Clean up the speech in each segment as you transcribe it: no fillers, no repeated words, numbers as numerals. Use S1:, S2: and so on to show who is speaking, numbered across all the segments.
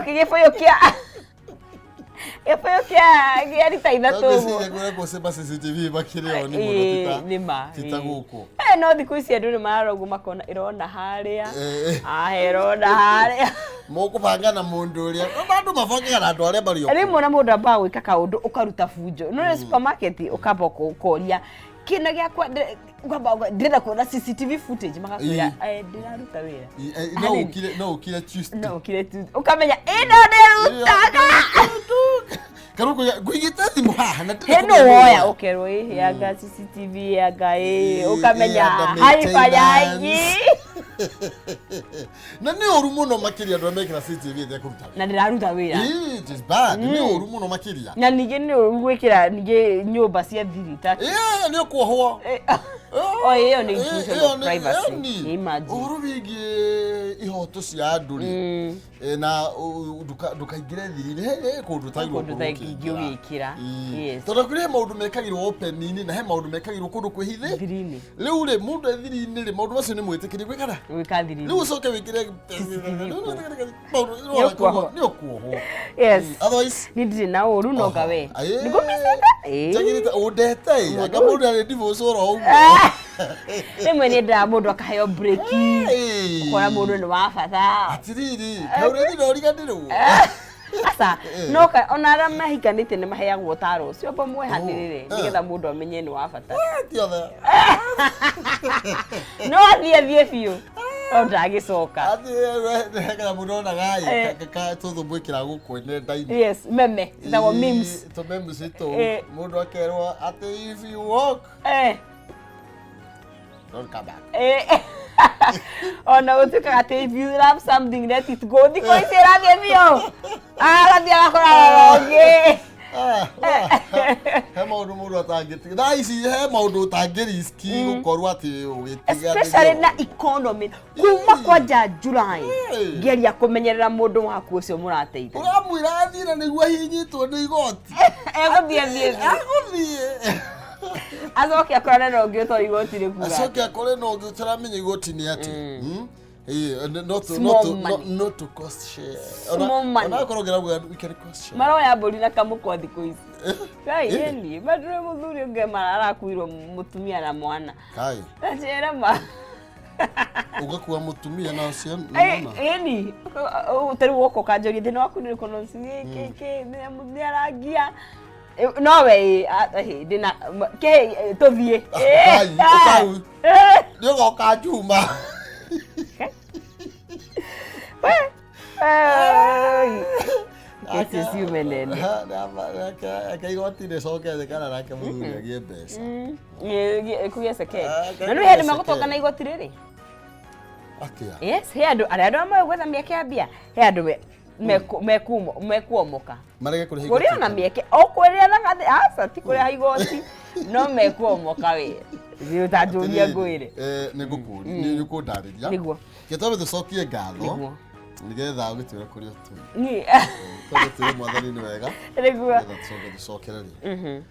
S1: Gĩbũyũ kĩa gĩbũyũ kĩa rita 3 ũguo.
S2: Ngwĩciria kũrĩa gũcemba CCTV makĩrĩ oni mũno
S1: Ĩĩ,
S2: ti ta
S1: nĩ ma,
S2: ti ta
S1: ĩĩ.
S2: gũkũ.
S1: Eh, no thikũ ici andũ nĩ marora ũguo makona ĩrona harĩa.
S2: Eh.
S1: Aha, ĩrona harĩa.
S2: Mũkũbanga na mũndũ ũrĩa andũ mabangaga na andũ arĩa marĩ o kuo.
S1: Rĩmwe na mũndũ ambaga gwĩka kaũndũ ũkaruta bunjo. No nĩ supermarket ũkamba ũkoria kĩna gĩakwa ũkamba ndĩrenda kuona CCTV footage magakwĩra
S2: Ĩĩ.
S1: "Eh, ndĩraruta wĩra."
S2: Eh, no
S1: Hanini.
S2: ũkire no ũkire Tuesday.
S1: No ũkire Tuesday. Ũkamenya ĩno ndĩrutaga.
S2: Kana ũkauga, ngũigĩte thimũ haha na ndĩrenda
S1: He no
S2: kũmenya nũ
S1: woya
S2: woya.
S1: ũkerwo ĩ anga CCTV anga ĩ
S2: Ĩ,
S1: ũkamenya
S2: ĩ, under
S1: haibanyangi.
S2: maintenance. Na nĩ ũru mũno makĩria andũ arĩa mekĩra CCTV ĩtekũruta wĩra.
S1: Na ndĩraruta wĩra.
S2: Ĩ, it is bad. Nĩ ũru mũno makĩria.
S1: Na ningĩ nĩ ũru gwĩkĩra ningĩ nyũmba cia thiri ta
S2: Ĩ, nĩ ũkuohwo.
S1: O ĩyo nĩ
S2: Ĩ,
S1: intrusion
S2: ĩyo
S1: of
S2: nĩ-
S1: privacy.
S2: ĩni.
S1: Imagine.
S2: Ũhoro wĩgiĩ ihoto cia andũ rĩ Eh, na ndũkaingĩre thiri-inĩ he kũndũ ũtagĩrĩirwo
S1: Kũndũ
S2: gũkorwo
S1: ũtangĩingĩ
S2: ũkĩingĩra.
S1: ũgĩkĩra.
S2: Ĩĩ.
S1: Yes.
S2: Tondũ kũrĩ he maũndũ mekagĩrwo open-inĩ na he maũndũ mekagĩrwo kũndũ kwĩhithe.
S1: Thiri-inĩ.
S2: Rĩu rĩ mũndũ e thiri-inĩ rĩ maũndũ macio nĩ mwĩtĩkĩrie gwĩkana.
S1: Gwĩka thiri-inĩ.
S2: Rĩu ũcoke wĩkĩre maũndũ
S1: Nĩ ũkuohwo.
S2: nĩ ũkuohwo.
S1: Yes.
S2: Otherwise
S1: Niĩ ndirĩ na ũru no nga we.
S2: Aye.
S1: Nĩngũmicĩte.
S2: Njagĩrĩte ũndete ĩ anga mũndũ arĩ divorce oro ũguo.
S1: Rĩmwe nĩ endaga mũndũ akaheo break.
S2: Ĩĩ.
S1: Ũkora mũndũ nĩ wa bata.
S2: Atiriri, kaĩ ũrethire ũriganĩrwo?
S1: Aca, no ka ona arĩa mahikanĩtie nĩ maheagwo ũtaro ũcio amba mwehanĩrĩre
S2: Oh, eh.
S1: nĩgetha mũndũ amenye nĩ wa bata.
S2: Ti othe.
S1: No athiĩ athiĩ biũ no ndagĩcoka.
S2: Athiĩ kana mũndũ onaga ĩ,
S1: Eh.
S2: tũthũ mwĩkĩra gũkũ nenda-inĩ.
S1: Yes, meme, citagwo memes.
S2: Tũ memes tũu.
S1: Eh.
S2: Mũndũ akerwo atĩ if you walk,
S1: Eh.
S2: don't come back.
S1: Eh. Ona gũtuĩkaga atĩ if you love something let it go. Thikũ ici ĩrathiĩ biũ. Agathiĩ agakora ũngĩ.
S2: Ah, ah, he maũndũ mũndũ atangĩtiga thaa ici he maũndũ ũtangĩriski gũkorwo atĩ ũgĩtiga
S1: Especially na economy kuma kwanja July
S2: Hey.
S1: ngeria kũmenyerera mũndũ waku ũcio mũrateithania.
S2: Ũramwĩra athiĩ na nĩguo ahihinyĩtwo nĩ igoti.
S1: Egũthiĩ athiĩ biũ.
S2: Agũthiĩ.
S1: Acoke akorane na ũngĩ ũtoĩ igoti rĩkuga.
S2: Acoke akore na ũngĩ ũtaramenya igoti nĩ atĩ. Ĩĩ, not to,
S1: Small
S2: not to,
S1: money.
S2: not to cost share.
S1: Small money.
S2: Ona akorwo ũngĩrauga we can cost share.
S1: Maroya mbũri na kamũkwa thikũ ici. Kai
S2: Eh.
S1: ĩni, mandũrĩ mũthuri ũngĩ arakuirwo mũtumia na mwana.
S2: Kai,
S1: Njĩra ma.
S2: ũgakua mũtumia na ũcio na
S1: Eh,
S2: mwana.
S1: Ĩni, ta rĩu woka ũkanjũria thĩna waku nĩ ũrĩkũ no kĩ nĩ arangia. No we ndĩna kĩ tũthiĩ.
S2: Kai, ũkau. Nĩ ũgoka Juma.
S1: Kesi ciume nene.
S2: Reke igoti rĩcoke thĩ kana nake mũthuri agĩe mbeca.
S1: Kũgĩa second.
S2: Ah,
S1: Na nĩ hĩndĩ
S2: kũgĩe
S1: megũtonga
S2: second.
S1: na igoti rĩrĩ.
S2: Atĩa?
S1: Yes, he andũ arĩa andũ amwe gwetha mĩeke ya mbia, he andũ mekuomoka.
S2: Marege kũrĩha igoti.
S1: Kũrĩ ona mĩeke o kũrĩa na gathĩ aca ti kũrĩha igoti no mekuomoka we. Thiĩ ũtanjũria ngwĩre.
S2: Eh, nĩ ngũkũria, nĩ ũkũndarĩria.
S1: Nĩguo.
S2: Reke twambe tũcokie ngatho.
S1: Nĩguo.
S2: Nĩgetha ũgĩtwĩre kũrĩa ũtũire.
S1: Niĩ
S2: Twambe twĩre mwathani nĩ wega.
S1: nĩguo.
S2: Nĩgetha tũcoke tũcokererie.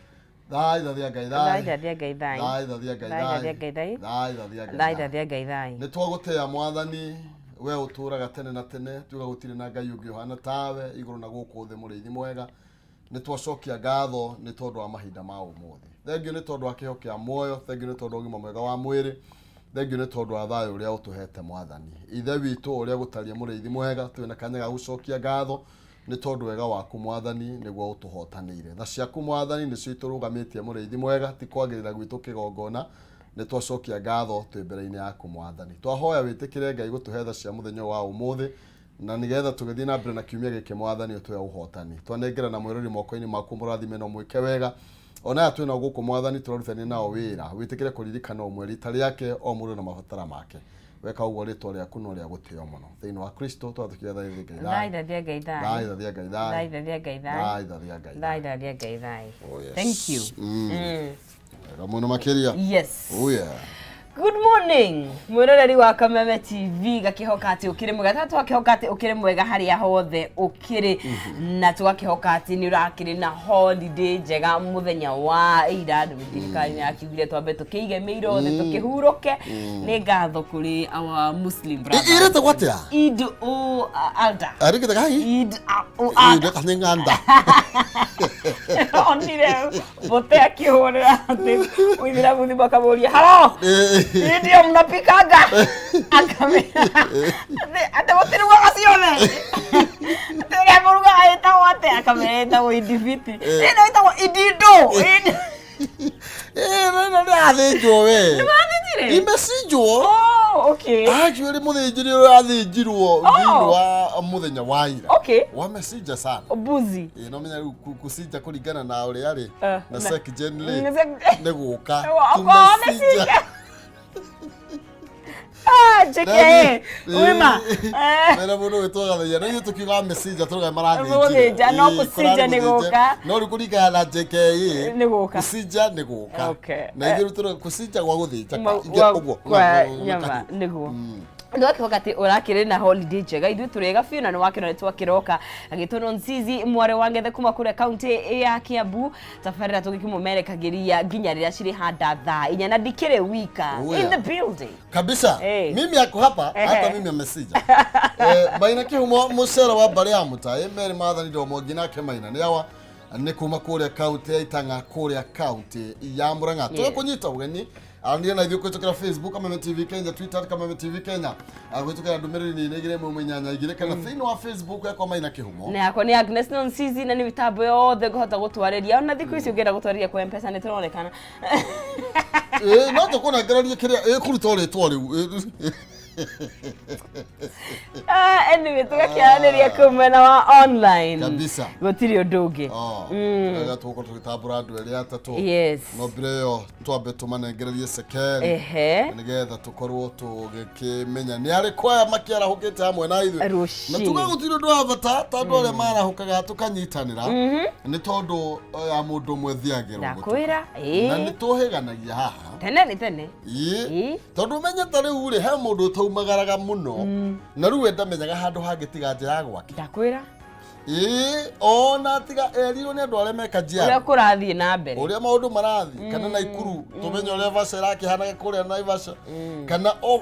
S2: Thai thathia Ngai thai.
S1: Thai thathia Ngai thai.
S2: Thai thathia Ngai
S1: Thai thathia Ngai thai.
S2: Thai thathia Ngai
S1: Thai thathia Ngai thai.
S2: Nĩ twagũtĩĩa mwathani we ũtũraga tene na tene tuga gũtirĩ na Ngai ũngĩ ũhana tawe igũrũ na gũkũ thĩ mũrĩithi mwega. Nĩ twacokia ngatho nĩ tondũ wa mahinda ma ũmũthĩ. Thengiũ nĩ tondũ wa kĩheo kĩa muoyo, thengiũ nĩ tondũ wa ũgima mwega wa mwĩrĩ, thengiũ nĩ tondũ wa thayũ ũrĩa ũtũhete mwathani. Ithe witũ ũrĩa gũtariĩ mũrĩithi mwega, twĩna kanya ga gũcokia ngatho nĩ tondũ wega waku mwathani nĩguo ũtũhotanĩire. Tha ciaku mwathani nĩcio itũrũgamĩtie mũrĩithi mwega, ti kwagĩrĩra gwitũ kĩgongona, nĩ twacokia ngatho twĩ mbere-inĩ yaku mwathani. Twahoya wĩtĩkĩre Ngai gũtũhe tha cia mũthenya ũyũ wa ũmũthĩ, na nĩgetha tũgĩthiĩ na mbere na kiumia gĩkĩ mwathani ũtũhe ũhotani. Twanengera na mwĩrori moko-inĩ maku mũrathime na ũmwĩke wega. Ona aya twĩnao gũkũ mwathani tũrarutithania nao wĩra, wĩtĩkĩre kũririkana ũmwe rita rĩake o mũndũ na mabatara make. Weka ũguo rĩtwa rĩaku no rĩa gũtĩo mũno. Thĩinĩ wa Kristo twatũkia thai Ngai
S1: Thai
S2: thai.
S1: thathia Ngai thai.
S2: Thai thathia Ngai
S1: Thai
S2: thai.
S1: thathia Ngai thai.
S2: Thai thathia Ngai
S1: Thai
S2: thai.
S1: thathia Ngai thai.
S2: Oh, yes.
S1: Thank you.
S2: Wega mũno makĩria.
S1: Yes.
S2: Oh yeah.
S1: Good morning mwiroreri wa Kameme TV, gakihoka ati ukiri mwega, ta twakihoka ati ukiri mwega haria hothe ukiri, na twakihoka ati ni urakiri na holiday njega muthenya wa ira. Thirikari ni yakiugire twambe tukiige mĩiro othe tukihuruke. Nĩ ngatho kũrĩ our Muslim brothers.
S2: Ĩrĩtagwo atĩa?
S1: Eid ul Adha.
S2: Arĩgĩtaga hai.
S1: Eid ul Adha.
S2: Nĩ ng'anda.
S1: Onire bote akĩhũrĩra atĩ mũithĩramu thimũ, akamũria, "Halo, hii ndio mnapikaga?" Akamwĩra atĩ mũtirugaga ciothe, atĩ ũrĩa mũrugaga ĩtagwo atĩ? Akamwĩra ĩtagwo indibiti, ĩno ĩtagwo indindo.
S2: Nĩ athĩnjwo we.
S1: Nĩmathĩnjire?
S2: Imechinjwo.
S1: Oh, okay.
S2: Actually mũthĩnjĩri ũrĩa athĩnjirwo thĩinĩ wa mũthenya wa ira. Wamecinja sana.
S1: Mbuzi.
S2: Ĩ, no menya rĩu gũcinja kũringana na ũrĩa rĩ
S1: Eh,
S2: na secgen rĩ nĩ gũka.
S1: Okorwo wamecinja. Ah, JKA, wima.
S2: Mera mũndũ wĩtwo Gathaia no ithuĩ tũkiuga mecinja tũrauga marathĩnjire.
S1: Mũthĩnja, no
S2: Ĩ,
S1: gũcinja
S2: kũrarĩ
S1: nĩ
S2: gũthĩnja.
S1: gũka.
S2: No rĩu kũringana na JKA
S1: Nĩ gũka.
S2: Gũcinja nĩ gũka. Na ithuĩ rĩu tũrauga gũcinja gwa gũthĩnja ũguo
S1: kwa nyama
S2: kahiũ.
S1: Nĩguo nĩ wakihoka atĩ ũrakĩrĩ na holiday njega. Ithuĩ tũrĩega biũ na nĩ wakĩona nĩ twakĩroka agĩtwo Nonzizi mwarĩ wa Ngethe kuma kũrĩa kaunti ya Kiambu, tabarĩra tũgĩkĩmũmerekagĩria nginya rĩrĩa cirĩ handa thaa 4, na ndikĩrĩ wika.
S2: Oh,
S1: In
S2: yeah.
S1: the building.
S2: Kabisa.
S1: Eh.
S2: Mimi ako hapa.
S1: Ehe.
S2: Hata mimi amesija Maina Kihumo mucere wa mbarĩ ya Mũtaĩ Mary Mathani Ndomo nake Maina nĩ awa nĩ kuma kũrĩa kaunti ya Itang'a, kũrĩa kaunti ya Murang'a. Tũgĩkũnyita ũgeni aranĩria na ithuĩ kũhĩtũkĩra Facebook Kameme TV Kenya, Twitter Kameme TV Kenya, kũhĩtũkĩra ndũmĩrĩri nĩ 218 2 kana thĩinĩ wa Facebook yakwa Maina Kĩhumo.
S1: Na yakwa nĩ Agnes Nonsizi, na nĩ mĩtambo yothe ngũhota gũtwarĩria. Ona thikũ ici ũngĩenda gũtwarĩria kwa M-Pesa nĩ tũronekana.
S2: Ĩ, no tũkũnengererie kĩrĩa ĩkũruta rĩtwa rĩu.
S1: Ah, anyway, tũgakĩaranĩria kũu mwena wa online.
S2: Kabisa.
S1: Gũtirĩ ũndũ ũngĩ.
S2: Rĩrĩa tũgũkorwo tũgĩtambũra andũ erĩ atatũ, no mbere ĩyo twambe tũmanengererie cekeri nĩgetha tũkorwo tũgĩkĩmenya nĩ arĩkũ aya makĩarahũkĩte hamwe na ithuĩ. Na
S1: Rũcinĩ.
S2: tuga gũtirĩ ũndũ wa bata ta andũ arĩa marahũkaga tũkanyitanĩra, nĩ tondũ ya mũndũ ũmwe thiagĩrwo.
S1: Ndakwĩra.
S2: Na
S1: Ĩĩ.
S2: nĩ tũhĩganagia haha.
S1: Tene nĩ tene.
S2: Ĩĩ.
S1: Ĩĩ.
S2: Tondũ ũmenye ta rĩu rĩ, he mũndũ ũtaumagaraga mũno na rĩu we ndamenyaga handũ hangĩ tiga nja ya gwake.
S1: Ndakwĩra.
S2: Ĩĩ, ona tiga erirwo nĩ andũ arĩa meka
S1: Ũrĩa
S2: njiaro
S1: kũrathiĩ na mbere.
S2: Ũrĩa maũndũ marathiĩ kana Naikuru, tũmenye ũrĩa Vaca ĩrakĩhanaga kũrĩa Naivasha kana o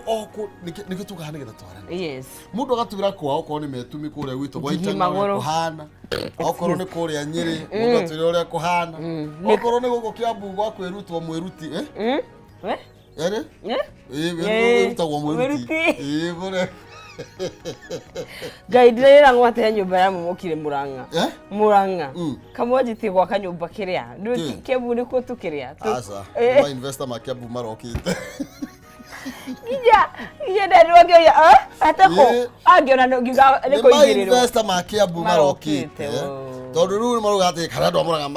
S2: nĩkĩo tugaga nĩgetha twarane. Mũndũ agatwĩra kwao, okorwo nĩ metumi kũrĩa gwitũ gwa
S1: Ngigi
S2: Itang'a ũrĩa
S1: magũrũ.
S2: kũhana, okorwo nĩ kũrĩa Nyĩrĩ mũndũ atwĩre ũrĩa kũhana, okorwo nĩ gũkũ Kiambu gwa kwĩrutwo mwĩruti, eh?
S1: We?
S2: Erĩ?
S1: Eh?
S2: Ĩĩ,
S1: Eh,
S2: wĩrutagwo mwĩruti.
S1: mwĩruti.
S2: Ĩĩ, kũrĩa.
S1: Ngai, ndĩrera ngwate nyũmba ya mũmũkire Mũrang'a.
S2: Eh?
S1: Mũrang'a. Kamwanjĩtie gwaka nyũmba kĩrĩa.
S2: Kĩ?
S1: Kiambu nĩkuo tu kĩrĩa.
S2: Aca.
S1: Eh.
S2: Ma investor ma Kiambu marokĩte.
S1: Nginya nginya nderirwo ngĩoria, "Ah, ateko?"
S2: Ĩĩ.
S1: Angĩona ngiuga nĩ
S2: Nĩ ma
S1: kũigĩrĩrwo.
S2: investor ma Kiambu
S1: Marokĩte,
S2: marokĩte.
S1: oh.
S2: Tondũ rĩu nĩ marauga atĩ kana andũ a Mũrang'a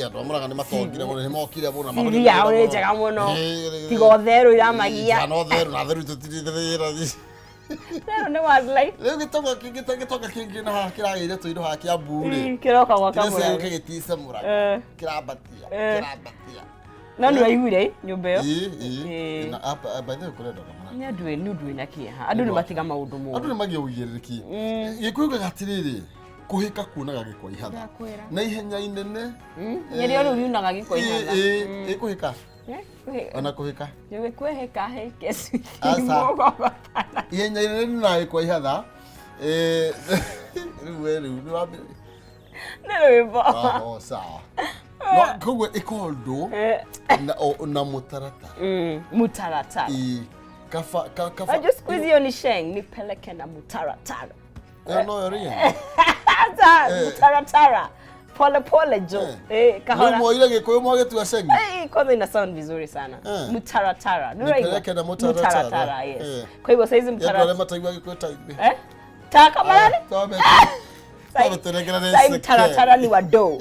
S2: andũ a Mũrang'a nĩ matongire mũno, nĩ mokire mũno na
S1: CV yao nĩ njega mũno. Tiga ũtherũ iramagia.
S2: Tiga no therũ na theru tũtirĩ thĩra.
S1: Therũ nĩ wildlife.
S2: Rĩu gĩtonga kĩngĩ gĩtonga kĩngĩ na haha kĩragĩire tũindo haha Kiambu rĩ.
S1: Kĩroka gwaka
S2: Kĩrĩa
S1: Mũrang'a.
S2: gĩũke gĩtice Mũrang'a. Kĩrambatia, kĩrambatia.
S1: No nĩ waiguire nyũmba ĩyo?
S2: Ĩĩ, ĩĩ.
S1: Ĩĩ.
S2: Na by the way kũrenda Mũrang'a.
S1: Nĩ ũndũ wĩna kĩeha. Andũ nĩ matiga maũndũ
S2: Andũ
S1: moru.
S2: nĩ magĩa ũigĩrĩrĩki. Gĩkũyũ gĩugaga atĩrĩrĩ, kũhĩka kuonaga gĩko ihatha.
S1: Ndakwĩra.
S2: Na ihenya inene.
S1: Nĩrĩo rĩu riunaga gĩko ihatha.
S2: Ĩĩ, ĩkũhĩka. Ona kũhĩka.
S1: Nĩgwĩkwĩhĩka hĩke.
S2: Aca. Ihenya inene riunaga gĩko ihatha. Ĩĩ, rĩu we rĩu nĩ wambĩrĩria.
S1: Nĩ rwĩmbo.
S2: Ah, oh, sawa. No koguo ĩka ũndũ na mũtaratara.
S1: Mutaratara.
S2: Ĩĩ, kaba kaba.
S1: Unajua siku hizi hiyo ni sheng, nipeleke na mutaratara.
S2: Ĩyo noyo rĩngĩ.
S1: Hata mutaratara. Pole pole jo. Eh,
S2: Rĩu
S1: kahora.
S2: mwoire Gĩkũyũ mwagĩtua cengi.
S1: Eh, kwanza ina sound vizuri sana. Mutaratara. Nĩ ũraigua?
S2: Nipeleke na mutaratara.
S1: Mutaratara, yes. Kwa hivyo saizi
S2: Andũ arĩa
S1: mutaratara.
S2: mataigua Gĩkũyũ ta ithuĩ.
S1: Eh? Taka marani?
S2: Twambe
S1: Sai
S2: tũnengerane
S1: sai
S2: cekeri.
S1: mtaratara ni wa do.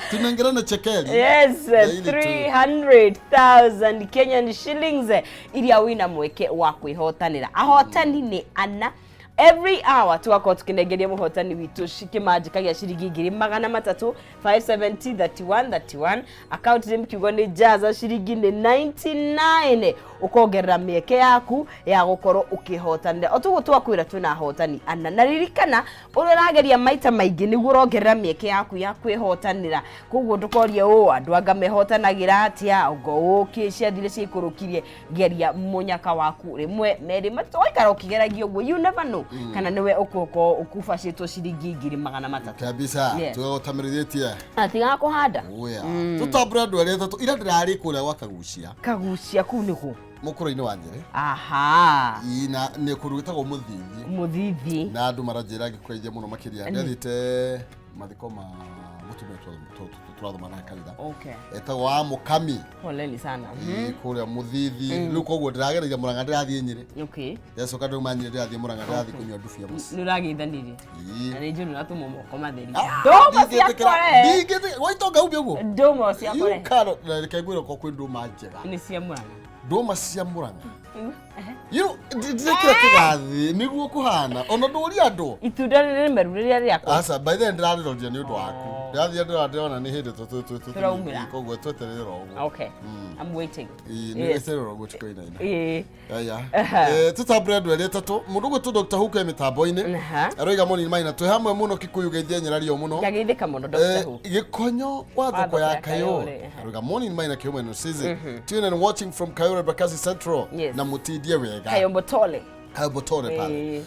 S2: Tunengerane cekeri.
S1: Yes,
S2: Daily tu.
S1: 300,000 Kenyan shillings iria wina mweke wa kwihotanira. Ahotani nĩ ana. Every hour tugakorwo tukinengeria muhotani witũ kĩmanjĩka gĩa ciringi 300,000, 570 31 31, account name kiugo nĩ jaza, ciringi nĩ 99, ũkongerera mĩeke yaku ya gũkorwo ũkĩhotanĩra. O tuguo twakwĩra, twĩna ahotani ana, na ririkana ũrĩa ũrageria maita maingĩ nĩguo ũrongerera mĩeke yaku ya kwĩhotanĩra. Koguo ndũkorie ũũ andũ anga mehotanagĩra atĩa, ongo ũkĩ ciathire ciikũrũkirie. Geria mũnyaka waku rĩmwe, merĩ, matatũ, waikara ũkĩgeragia ũguo, you never know kana nĩwe ũkũkorwo ũkubacĩtwo ciringi 300,000.
S2: Kabisa. Tugagũtamĩrithĩtie.
S1: Atigaga kũhanda.
S2: Oya, tũtambũre andũ arĩa atatũ. Ira ndĩrarĩ kũrĩa gwa Kagucia.
S1: Kagucia kũu nĩkũ?
S2: Mũkũrũ-inĩ wa Nyĩrĩ.
S1: Aha.
S2: Ii, na nĩ kũndũ gwĩtagwo Mũthithi.
S1: Mũthithi.
S2: Na andũ maranjĩra ngĩkũgeithia mũno makĩria. Ndathiĩte mathiko ma mũtumia tũrathoma nake kanitha, etagwo wa Mũkami.
S1: Poleni sana.
S2: Ii, kũrĩa Mũthithi. Rĩu koguo ndĩragereire Mũrang'a, ndĩrathiĩ Nyĩrĩ. Ndacoka ndauma Nyĩrĩ, ndĩrathiĩ Mũrang'a, ndĩrathiĩ kũnyua ndubia mũciĩ.
S1: Nĩ ũrageithanirie?
S2: Ii.
S1: Na nĩ njũĩ nĩ ũratũmwo moko matheri.
S2: Ah,
S1: Ndũma
S2: ndingĩtĩkĩra-
S1: ciakwa.
S2: ndingĩtĩkĩra- Waitonga umbĩ ũguo.
S1: Ndũma ciakwa.
S2: You cannot- na reke ngwĩre ko kwĩ ndũma njega.
S1: Nĩ cia Mũrang'a.
S2: Ndũma cia Mũrang'a. You know, ndirekĩra kĩgathĩ nĩguo kũhana ona ndũria andũ.
S1: Itunda nĩ rĩmeru rĩrĩa rĩakwa.
S2: Aca, by the way, ndĩrarĩroria nĩ ũndũ waku. Ndĩrathiĩ ndĩrona nĩ hĩndĩ
S1: Tũraumĩra.
S2: Koguo tweterere ũguo.
S1: Okay, I'm waiting.
S2: Ĩĩ, nĩ weterere ũguo tũkoinaina. Aya. Tũtambũre andũ erĩ atatũ. Mũndũ ũgwĩtwo Dr. Huke mĩtambo-inĩ. Aroiga mũnini maina twĩ hamwe mũno Kikuyu geithia nyerario mũno.
S1: Ngageithĩka mũno, Dr. Who.
S2: Gĩkonyo wa thoko ya Kayore. Aroiga morning maina kĩume no season. Tune and watching from Kayore Bakasi Central. Na mũtindie wega.
S1: Kayombo Tole.
S2: Kayombo pale.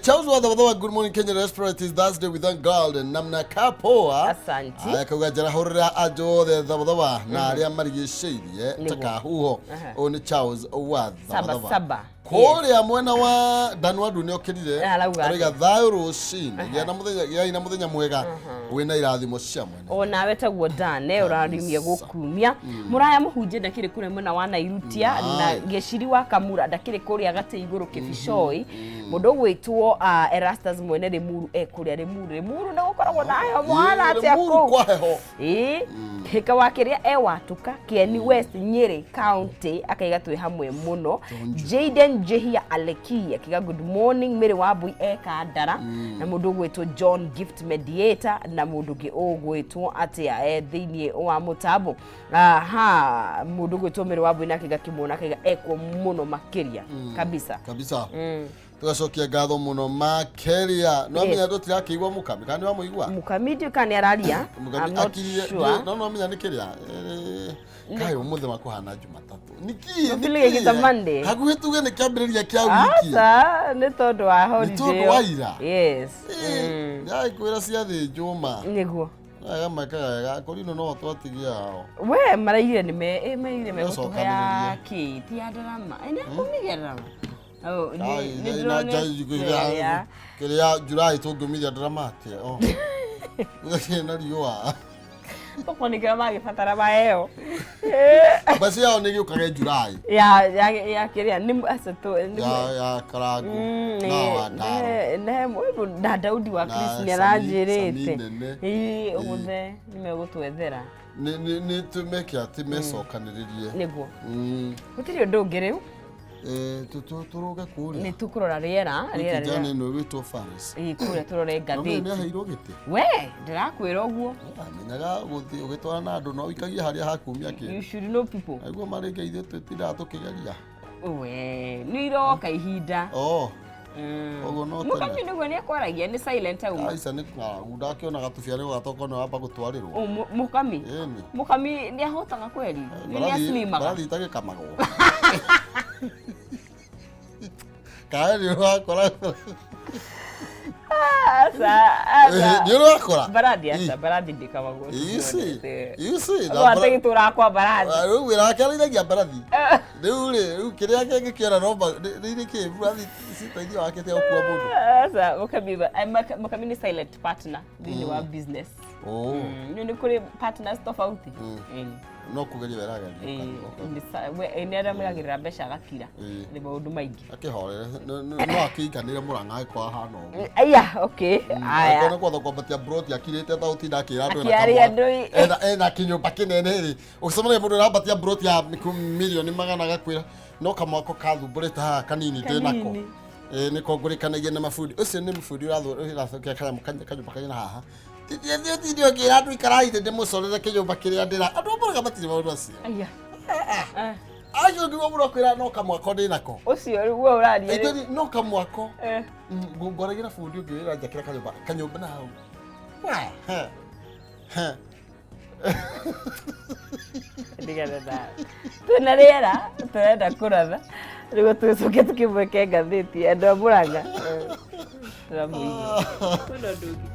S2: Charles wa Thabathawa, good morning Kenya Diaspora. It is Thursday, we thank God and namna kapoa.
S1: Asante.
S2: Aya kauga njarahũrĩra andũ othe Thabathawa na arĩa marigicĩirie ta kahuho. Ũyũ nĩ Charles wa
S1: Saba
S2: Thabathawa.
S1: saba.
S2: Kũrĩa mwena wa Danwadu nĩ okĩrire.
S1: Arauga
S2: Aroiga thayũ rũcinĩ, gĩa na mũthenya, gĩai na mũthenya mwega wĩna irathimo cia mwene.
S1: O nawe taguo Dan ũrarumia gũkumia mũraya mũhunjia ndakĩrĩ kũrĩa mwena wa Nairutia na Gĩciri wa Kamura ndakĩrĩ kũrĩa gatĩ igũrũ Kĩbicoi. Mũndũ ũgwĩtwo Erastus mwene Limuru e kũrĩa Limuru. Limuru nĩ gũkoragwo na heho mwana atĩa
S2: Limuru
S1: kũu?
S2: Kwa heho.
S1: Ĩĩ, hĩka wa kĩrĩa e Watuka, Kieni West, Nyĩrĩ County, akaiga twĩ hamwe mũno. Jaden Jehia Aleki akiga good morning. Mary Wambui e Kandara na mũndũ ũgwĩtwo John Gift Mediator na mũndũ ũngĩ ũgwĩtwo atĩa e thĩinĩ wa mũtambo. Aha, mũndũ ũgwĩtwo Mary Wambui nake ngakĩmuona akaiga ekwo mũno makĩria kabisa.
S2: Kabisa. Tugacokia ngatho mũno makĩria. No amenya tũtirakĩigua Mũkami, kana nĩ wamũigua?
S1: Mũkami ndiũĩ kana nĩ araria.
S2: Mũkami
S1: I'm not
S2: akirie
S1: sure.
S2: no amenya nĩ kĩrĩa kaĩ ũmũthĩ makũhana Jumatatũ nĩkĩ?
S1: Feel like it's a Monday.
S2: Hakuhĩ tuge nĩ kĩambĩrĩria kĩa wiki.
S1: Aca, nĩ tondũ wa holiday.
S2: Tondũ wa ira.
S1: Yes.
S2: Ndĩrakwĩra ciathĩnjwo ma.
S1: Nĩguo.
S2: Wega mekaga wega kũrino no twatigia hao.
S1: We maraigire nĩ me maraigire megũtũhe ya
S2: Nĩcokanĩrĩrie.
S1: kĩ ti ya ndarama. Nĩ akumithia ndarama. Oh,
S2: Ai,
S1: nĩ
S2: na-
S1: ndĩronete ya.
S2: Kĩrĩa July tũngĩumithia ndarama atĩa? Oh. Gũtirĩ na riũa.
S1: Tokorwo nĩkĩo magĩbatara maheo.
S2: Mbaci yao nĩ gĩũkage July.
S1: Ya kĩrĩa nĩ aca tu nĩ
S2: Ya Karangu na Wandaro.
S1: Ne mũndũ na Daudi wa
S2: Na
S1: Chris nĩ
S2: Sami
S1: aranjĩrĩte.
S2: nene.
S1: Ĩĩ, ũgũthe nĩ megũtwethera.
S2: Nĩ tũmeke atĩ mecokanĩrĩrie.
S1: Nĩguo. Gũtirĩ ũndũ ũngĩ rĩu.
S2: Tũrũge kũrĩa.
S1: Nĩ tũkũrora rĩera rĩera
S2: Kijana
S1: rĩera.
S2: ĩno ĩgwĩtwo Faris.
S1: Ĩĩ, kũrĩa tũrore
S2: No nĩ
S1: ngathĩti.
S2: aheirwo gĩtĩ.
S1: We ndĩrakwĩra ũguo.
S2: Menyaga gũthiĩ ũgĩtwara na andũ no ũikagie harĩa hakumia
S1: You
S2: kĩndũ.
S1: should know people.
S2: Naguo marĩnga ithuĩ twĩtindaga tũkĩgeria.
S1: We nĩ iroka ihinda.
S2: Oh, koguo no tene.
S1: Mũkami nĩguo nĩ akwaragia nĩ silent auma.
S2: Aica nĩ ng'aragu ndakĩona gatubia nĩ gatoka nĩ wamba gũtwarĩrwo.
S1: Oh, mũkami.
S2: Ĩni.
S1: Mũkami nĩ ahotaga kweri. Nĩ aslimaga.
S2: Mbarathi itagĩkamagwo. Kaĩ nĩ ũrakora.
S1: Aca, aca.
S2: Nĩ ũrakora.
S1: Mbarathi aca, mbarathi ndĩkamagwo.
S2: You see. You see.
S1: Andũ atagĩtũraga kwa mbarathi.
S2: Rĩu wĩra wake arĩithagia mbarathi. Rĩu rĩ, rĩu kĩrĩa kĩngĩkĩona no nĩ kĩ mbarathi citeithio wake tia gũkua mũndũ.
S1: Aca, mũkami mũkami nĩ silent partner thĩinĩ wa business.
S2: Oh,
S1: Nĩ nĩ kũrĩ partners tofauti. Ĩĩ.
S2: no kũgeria werageria.
S1: Nĩ aramũgagĩrĩra mbeca agakira. Nĩ maũndũ maingĩ.
S2: Akĩhorere no akĩiganĩre Mũrang'a agĩkorwo ahana ũguo.
S1: Aya, okay. Aya.
S2: Angĩkorwo nĩ kwatha kwambatia broti akirĩte atagũtinda akĩra andũ ena
S1: Akĩaria
S2: kamwana.
S1: andũ
S2: Ena kĩnyũmba kĩnene rĩ, ũgĩcemania mũndũ ũrambatia broti ya mirioni magana agakwĩra no kamwako kathumbũrĩte haha kanini ndĩ nako.
S1: Kanini.
S2: Ĩĩ, nĩ kongũrĩkanagia na mabundi ũcio nĩ mũbundi ũrathũkia kanyamũ kanyũmba kanyina haha tinde ũngĩra andũ ikarai thĩ ndĩmũcorere kĩnyũmba kĩrĩa ndĩra andũ a Mũrang'a matirĩ maũndũ acio.
S1: Aya.
S2: Acio ngiuga mũno kwĩra no kamwako ndĩ nako.
S1: Ũcio rĩu we ũraria rĩu.
S2: Ithuĩ no kamwako.
S1: Eh.
S2: Ngwaragĩra bundi ũngĩ wĩra njakĩra kanyũmba kanyũmba na hau. Wa, he, he.
S1: Ndigana nawe. Twĩna rĩera tũrenda kũratha nĩguo tũcoke tũkĩmwĩke ngathĩti andũ a Mũrang'a tũramũigua. Kwĩna ũndũ ũngĩ.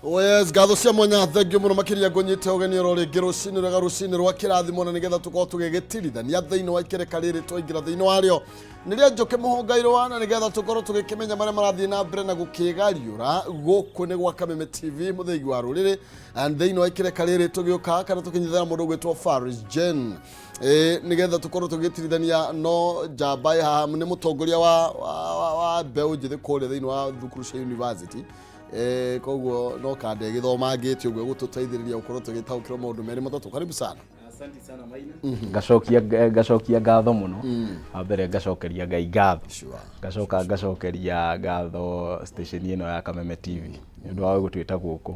S2: Oh yes, ngatho cia mwanya thengio muno makiria ngũnyite ũgeni oro rĩngĩ rũcinĩ rwega rũcinĩ rwa kĩrathimo na nĩgetha tũkorwo tũgĩgĩtirithania thĩinĩ wa ikereka rĩrĩ twaingĩra thĩinĩ warĩo nĩ rĩa njũkĩ mũhũngairwa na nĩgetha tũkorwo tũgĩkĩmenya marĩa marathiĩ na mbere na gũkĩgariũra gũkũ nĩ gwa Kameme TV mũthĩgi wa rũrĩrĩ and thĩinĩ wa ikereka rĩrĩ tũgĩũka kana tũkĩnyitana mũndũ ũgwĩtwo Faris Jane. Ĩĩ, nĩgetha tũkorwo tũgĩtirithania no njamba ĩ haha nĩ mũtongoria wa mbeũ njĩthĩ kũrĩa thĩinĩ wa thukuru cia university. Koguo no kanda ĩgĩthomangĩte ũguo gũtũteithĩrĩria gũkorwo tũgĩtaũkĩrwo maũndũ merĩ matatũ. Karibu sana.
S3: Asante sana Maina. Ngacokia ngacokia ngatho mũno. Wa mbere ngacokeria Ngai ngatho.
S2: Sure.
S3: Ngacoka ngacokeria ngatho station ĩno ya Kameme TV nĩ ũndũ wa gũtwĩta gũkũ.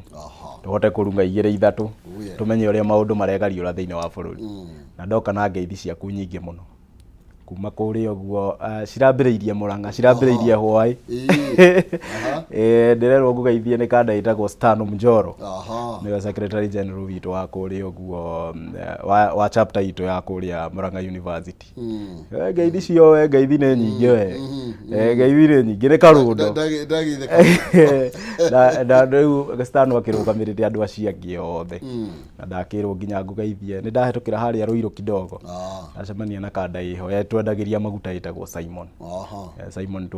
S3: Tũhote kũrunga igĩrĩ ithatũ
S2: Oh, yeah.
S3: tũmenye ũrĩa maũndũ maregariũra thĩinĩ wa bũrũri. Na ndoka na ngeithi ciaku nyingĩ mũno. Kuma kũrĩa ũguo cirambĩrĩirie Mũrang'a, cirambĩrĩirie Hwaĩ. Ndĩrerwo ngũgeithie nĩ kanda ĩtagwo Stano Mjoro. Nĩwe secretary general witũ wa kũrĩa ũguo wa chapter itũ ya kũrĩa Mũrang'a University. Ngeithi cio we ngeithi nĩ nyingĩ we. Ngeithi nĩ nyingĩ nĩ karũndo. Na rĩu Stano akĩrũgamĩrĩre andũ acio angĩ othe. Na ndakĩrwo nginya ngũgeithie nĩ ndahĩtũkĩra harĩa Ruiru kidogo. Ndacemania na kanda ĩho yatwendagĩria maguta ĩtagwo Simon. Simon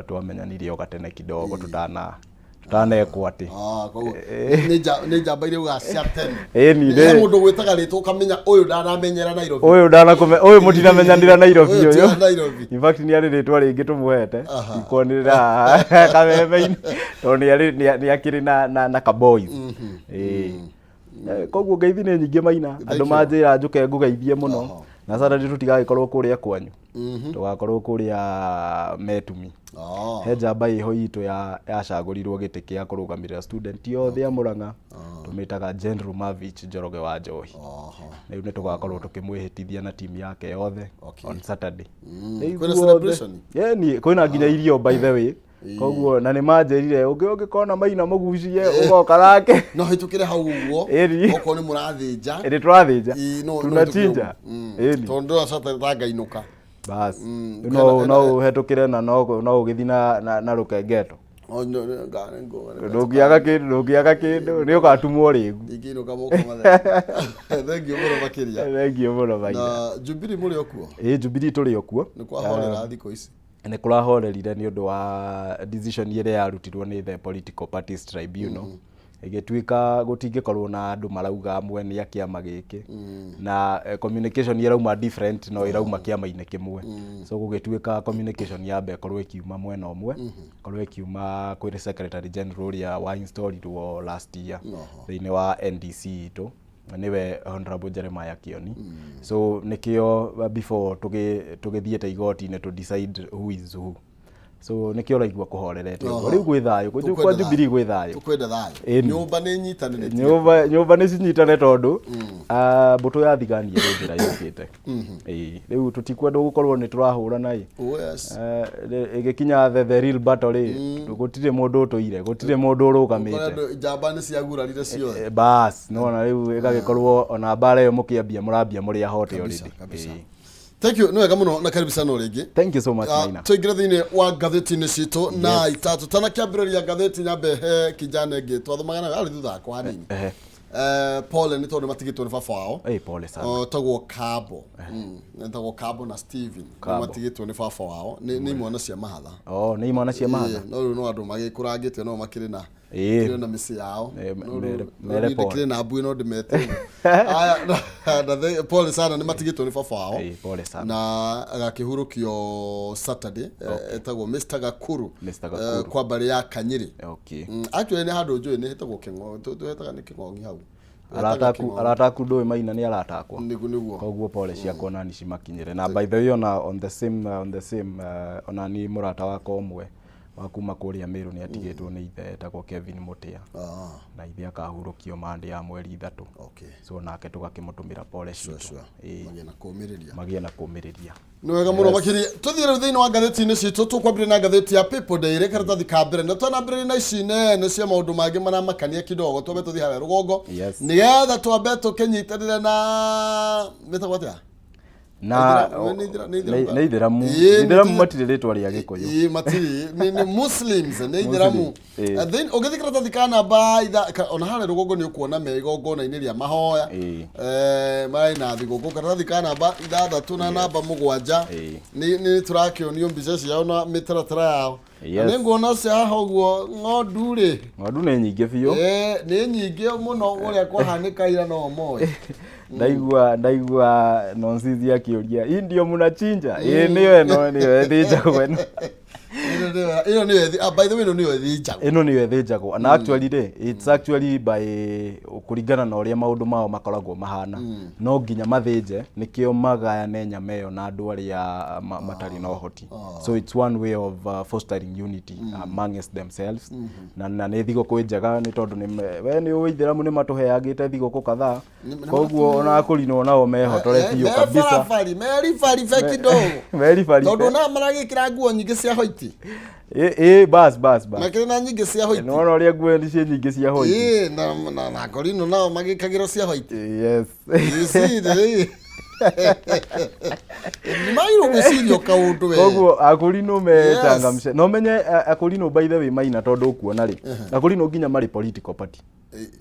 S3: twamenyanire o gatene kidogo tutanekwo atĩ.
S2: Koguo nĩ njamba iria ugaga cia tene.
S3: Ĩni,
S2: He mũndũ gwĩtaga rĩtwa ũkamenya ũyũ ndanamenyera Nairobi.
S3: Ũyũ ndanakũme ũyũ mũtinamenyanĩra Nairobi
S2: Ũyũ ti
S3: ũyũ.
S2: wa Nairobi.
S3: In fact nĩ arĩ rĩtwa rĩngĩ tũmũhete ikwanĩrĩra haha kameme-inĩ tondũ nĩ akĩrĩ na ka boys. Ĩĩ. Koguo ngeithi nĩ nyingĩ Maina, andũ
S2: you.
S3: manjĩra njũke ngũgeithie mũno. Na Saturday tũtigagĩkorwo kũrĩa kwanyu. Tũgakorwo kũrĩa Metumi. He njamba ĩho itũ yacagũrirwo gĩtĩ kĩa kũrũgamĩrĩra student yothe ya Mũrang'a. Tũmĩtaga General Mavich Njoroge wa Njohi. Rĩu nĩ tũgakorwo tũkĩmwĩhĩtithia na timu yake yothe on Saturday. Rĩu
S2: Kwĩna
S3: guothe-
S2: celebration?
S3: Ĩni, kwĩna nginya irio by the way. Koguo na nĩ manjĩrire ũngĩkona Maina mũgucie ũgoka nake.
S2: No hĩtũkĩre hau ũguo.
S3: Ĩni.
S2: Okorwo nĩ mũrathĩnja.
S3: Ĩni tũrathĩnja.
S2: Ĩĩ, no
S3: Tunachinja. Ĩni.
S2: Tondũ ndĩracata ta ngainũka.
S3: Bas. No no ũhetũkĩre na no ũgĩthiĩ na rũkengeto. Ndũngĩaga kĩndũ, ndũngĩaga kĩndũ, nĩ ũgatumwo rĩngĩ.
S2: Ingĩinũka moko matheri. Thengiũ mũno makĩria.
S3: Thengiũ mũno Maina.
S2: Na Jubilee mũrĩ o kuo?
S3: Ĩĩ Jubilee tũrĩ o kuo.
S2: Nĩ kwahorera thikũ ici?
S3: Nĩ kũrahorerire nĩ ũndũ wa decision ĩrĩa yarutirwo nĩ the Political Parties Tribunal. Ĩgĩtuĩka gũtingĩkorwo na andũ marauga amwe nĩ a kĩama gĩkĩ na communication ĩrauma different no ĩrauma kĩama-inĩ kĩmwe. So gũgĩtuĩka communication yambe ĩkorwo ĩkiuma mwena ũmwe, ĩkorwo ĩkiuma kwĩ secretary general ũrĩa wa installirwo last year thĩinĩ wa NDC itũ, nĩwe Honorable Jeremiah Kioni. So nĩkĩo before tũgĩthiĩte igoti-inĩ to decide who is who, so nĩkĩo ũraigua kũhorerete ũguo. Rĩu gwĩ thayũ kwa Jubilee, gwĩ thayũ.
S2: Tukwenda thayũ.
S3: Ĩni.
S2: Nyũmba nĩ nyitanĩrĩtie.
S3: Nyũmba nĩ cinyitane tondũ mbũtũ ya thigani ĩrĩ njĩra yũkĩte. Ĩĩ, rĩu tũtikwenda gũkorwo nĩ tũrahũrana ĩ.
S2: Oh, yes.
S3: Ĩgĩkinya the real battle rĩ, gũtirĩ mũndũ ũtũire, gũtirĩ mũndũ ũrũgamĩte.
S2: Ũkore andũ njamba nĩ ciagurarire ciothe.
S3: Bas nĩwona rĩu ĩgagĩkorwo ona mbara ĩyo mũkĩambia mũrambia mũrĩ ahote already.
S2: Kabisa.
S3: Ĩĩ.
S2: Thank you, nĩ wega mũno na karibu sana rĩngĩ.
S3: Thank you so much, Maina.
S2: Tũingĩre thĩinĩ wa ngathĩti-inĩ citũ na itatũ tanakĩambĩrĩria ngathĩti nyambe he kijana ĩngĩ twathomaga nayo arĩ thutha wakwa hanini. Pole nĩ tondũ nĩ matigĩtwo nĩ baba wao.
S3: Ĩĩ, pole sana.
S2: Tagwo Kabo. Etagwo Kabo na Steven. Nĩ
S3: Kabo.
S2: matigĩtwo nĩ baba wao, nĩ imwana cia mahatha.
S3: Oh, nĩ imwana cia mahatha.
S2: Ĩĩ, no rĩu no andũ magĩkũrangĩte no makĩrĩ na kĩrĩ na mĩciĩ yao. No rĩu
S3: mere
S2: niĩ
S3: pole.
S2: ndĩkĩrĩ na mbui no ndĩmete ũguo. Aya, na pole sana, nĩ matigĩtwo nĩ baba wao.
S3: Ĩĩ, pole sana.
S2: Na agakĩhurũkio Saturday. Etagwo Mr Gakuru.
S3: Mr. Gakuru.
S2: Kwa mbarĩ ya Kanyiri. Actually nĩ handũ njũĩ nĩ hetagwo Kĩng'o, tũhetaga nĩ Kĩng'ong'i hau.
S3: Arata aku, arata aku ndũĩ Maina nĩ arata akwa.
S2: Nĩguo.
S3: Koguo pole ciakwa nani cimakinyĩre. Na by the way, ona on the same ona ni mũrata wakwa ũmwe wa kuma kũrĩa Meru nĩ atigĩtwo nĩ ithe etagwo Kevin Mutia, na ithe akahurũkio Monday ya 3rd. So nake tũgakĩmũtũmĩra pole citũ.
S2: Magĩe na kũũmĩrĩria.
S3: Magĩe na kũũmĩrĩria.
S2: Nĩ wega mũno makĩria. Tũthiĩ rĩu thĩinĩ wa ngathĩti-inĩ citũ. Tũkwambĩrĩria na ngathĩti ya People Daily, karatathi ka mbere, na twanambĩrĩria na ici nene cia maũndũ mangĩ maramakania kidogo. Twambe tũthiĩ harĩa rũgongo nĩgetha twambe tũkĩnyitanĩre na mĩtagwo atĩa?
S3: Na
S2: Nĩ Ithĩramu.
S3: Nĩ Ithĩramu.
S2: Ĩĩ,
S3: Ithĩramu matirĩ rĩtwa rĩa Gĩkũyũ.
S2: Ĩĩ, matirĩ, nĩ Muslims, nĩ Ithĩramu.
S3: Ĩĩ.
S2: Then ũgĩthiĩ karatathi ka namba ona harĩa rũgongo nĩ ũkuona me igongona-inĩ rĩa mahoya. Marĩ na thigũkũ. Karatathi ka namba 6 na namba 7, nĩ tũrakĩonio mbica ciao na mĩtaratara yao. Na nĩ nguona cia haha ũguo ng'ondu rĩ.
S3: Ng'ondu nĩ nyingĩ biũ.
S2: Nĩ nyingĩ mũno, ũrĩa kwahanĩka ira no moĩ.
S3: Ndaigua nonsense akĩũria, "Hii ndio mnachinja?" Ĩĩ, nĩyo ĩno, nĩyo ĩthĩnjagwo ĩno.
S2: Ĩno nĩyo by the way, ĩno nĩyo ĩthĩnjagwo.
S3: Ĩno nĩyo ĩthĩnjagwo, na actually rĩ, it's actually by kũringana na ũrĩa maũndũ mao makoragwo mahana, no nginya mathĩnje nĩkĩo magayane nyama ĩyo na andũ arĩa matarĩ na ũhoti. So it's one way of fostering unity amongst themselves, na nĩ thigũkũ njega nĩ tondũ we nĩ ũĩ Ithĩramu nĩ matũheagĩte thigũkũ kadhaa. Koguo ona akũrinwo nao mehotore biũ
S2: Me
S3: kabisa.
S2: Barabari meribaribe kidogo.
S3: Meribaribe.
S2: Tondũ ona maragĩkĩra nguo nyingĩ cia hoiti.
S3: Ĩ bas bas bas.
S2: Makĩrĩ na nyingĩ cia hoiti.
S3: Nĩwona ũrĩa nguo ici nyingĩ cia hoiti.
S2: Ĩĩ, na korino nao magĩkagĩrwo cia hoiti.
S3: Yes.
S2: You see, rĩ nĩmagĩrĩirwo gwĩciria kaũndũ we.
S3: Koguo akũrinũ mechangamshe no menye akũrinũ, by the way, Maina, tondũ ũkuona rĩ, akũrinũ nginya marĩ political party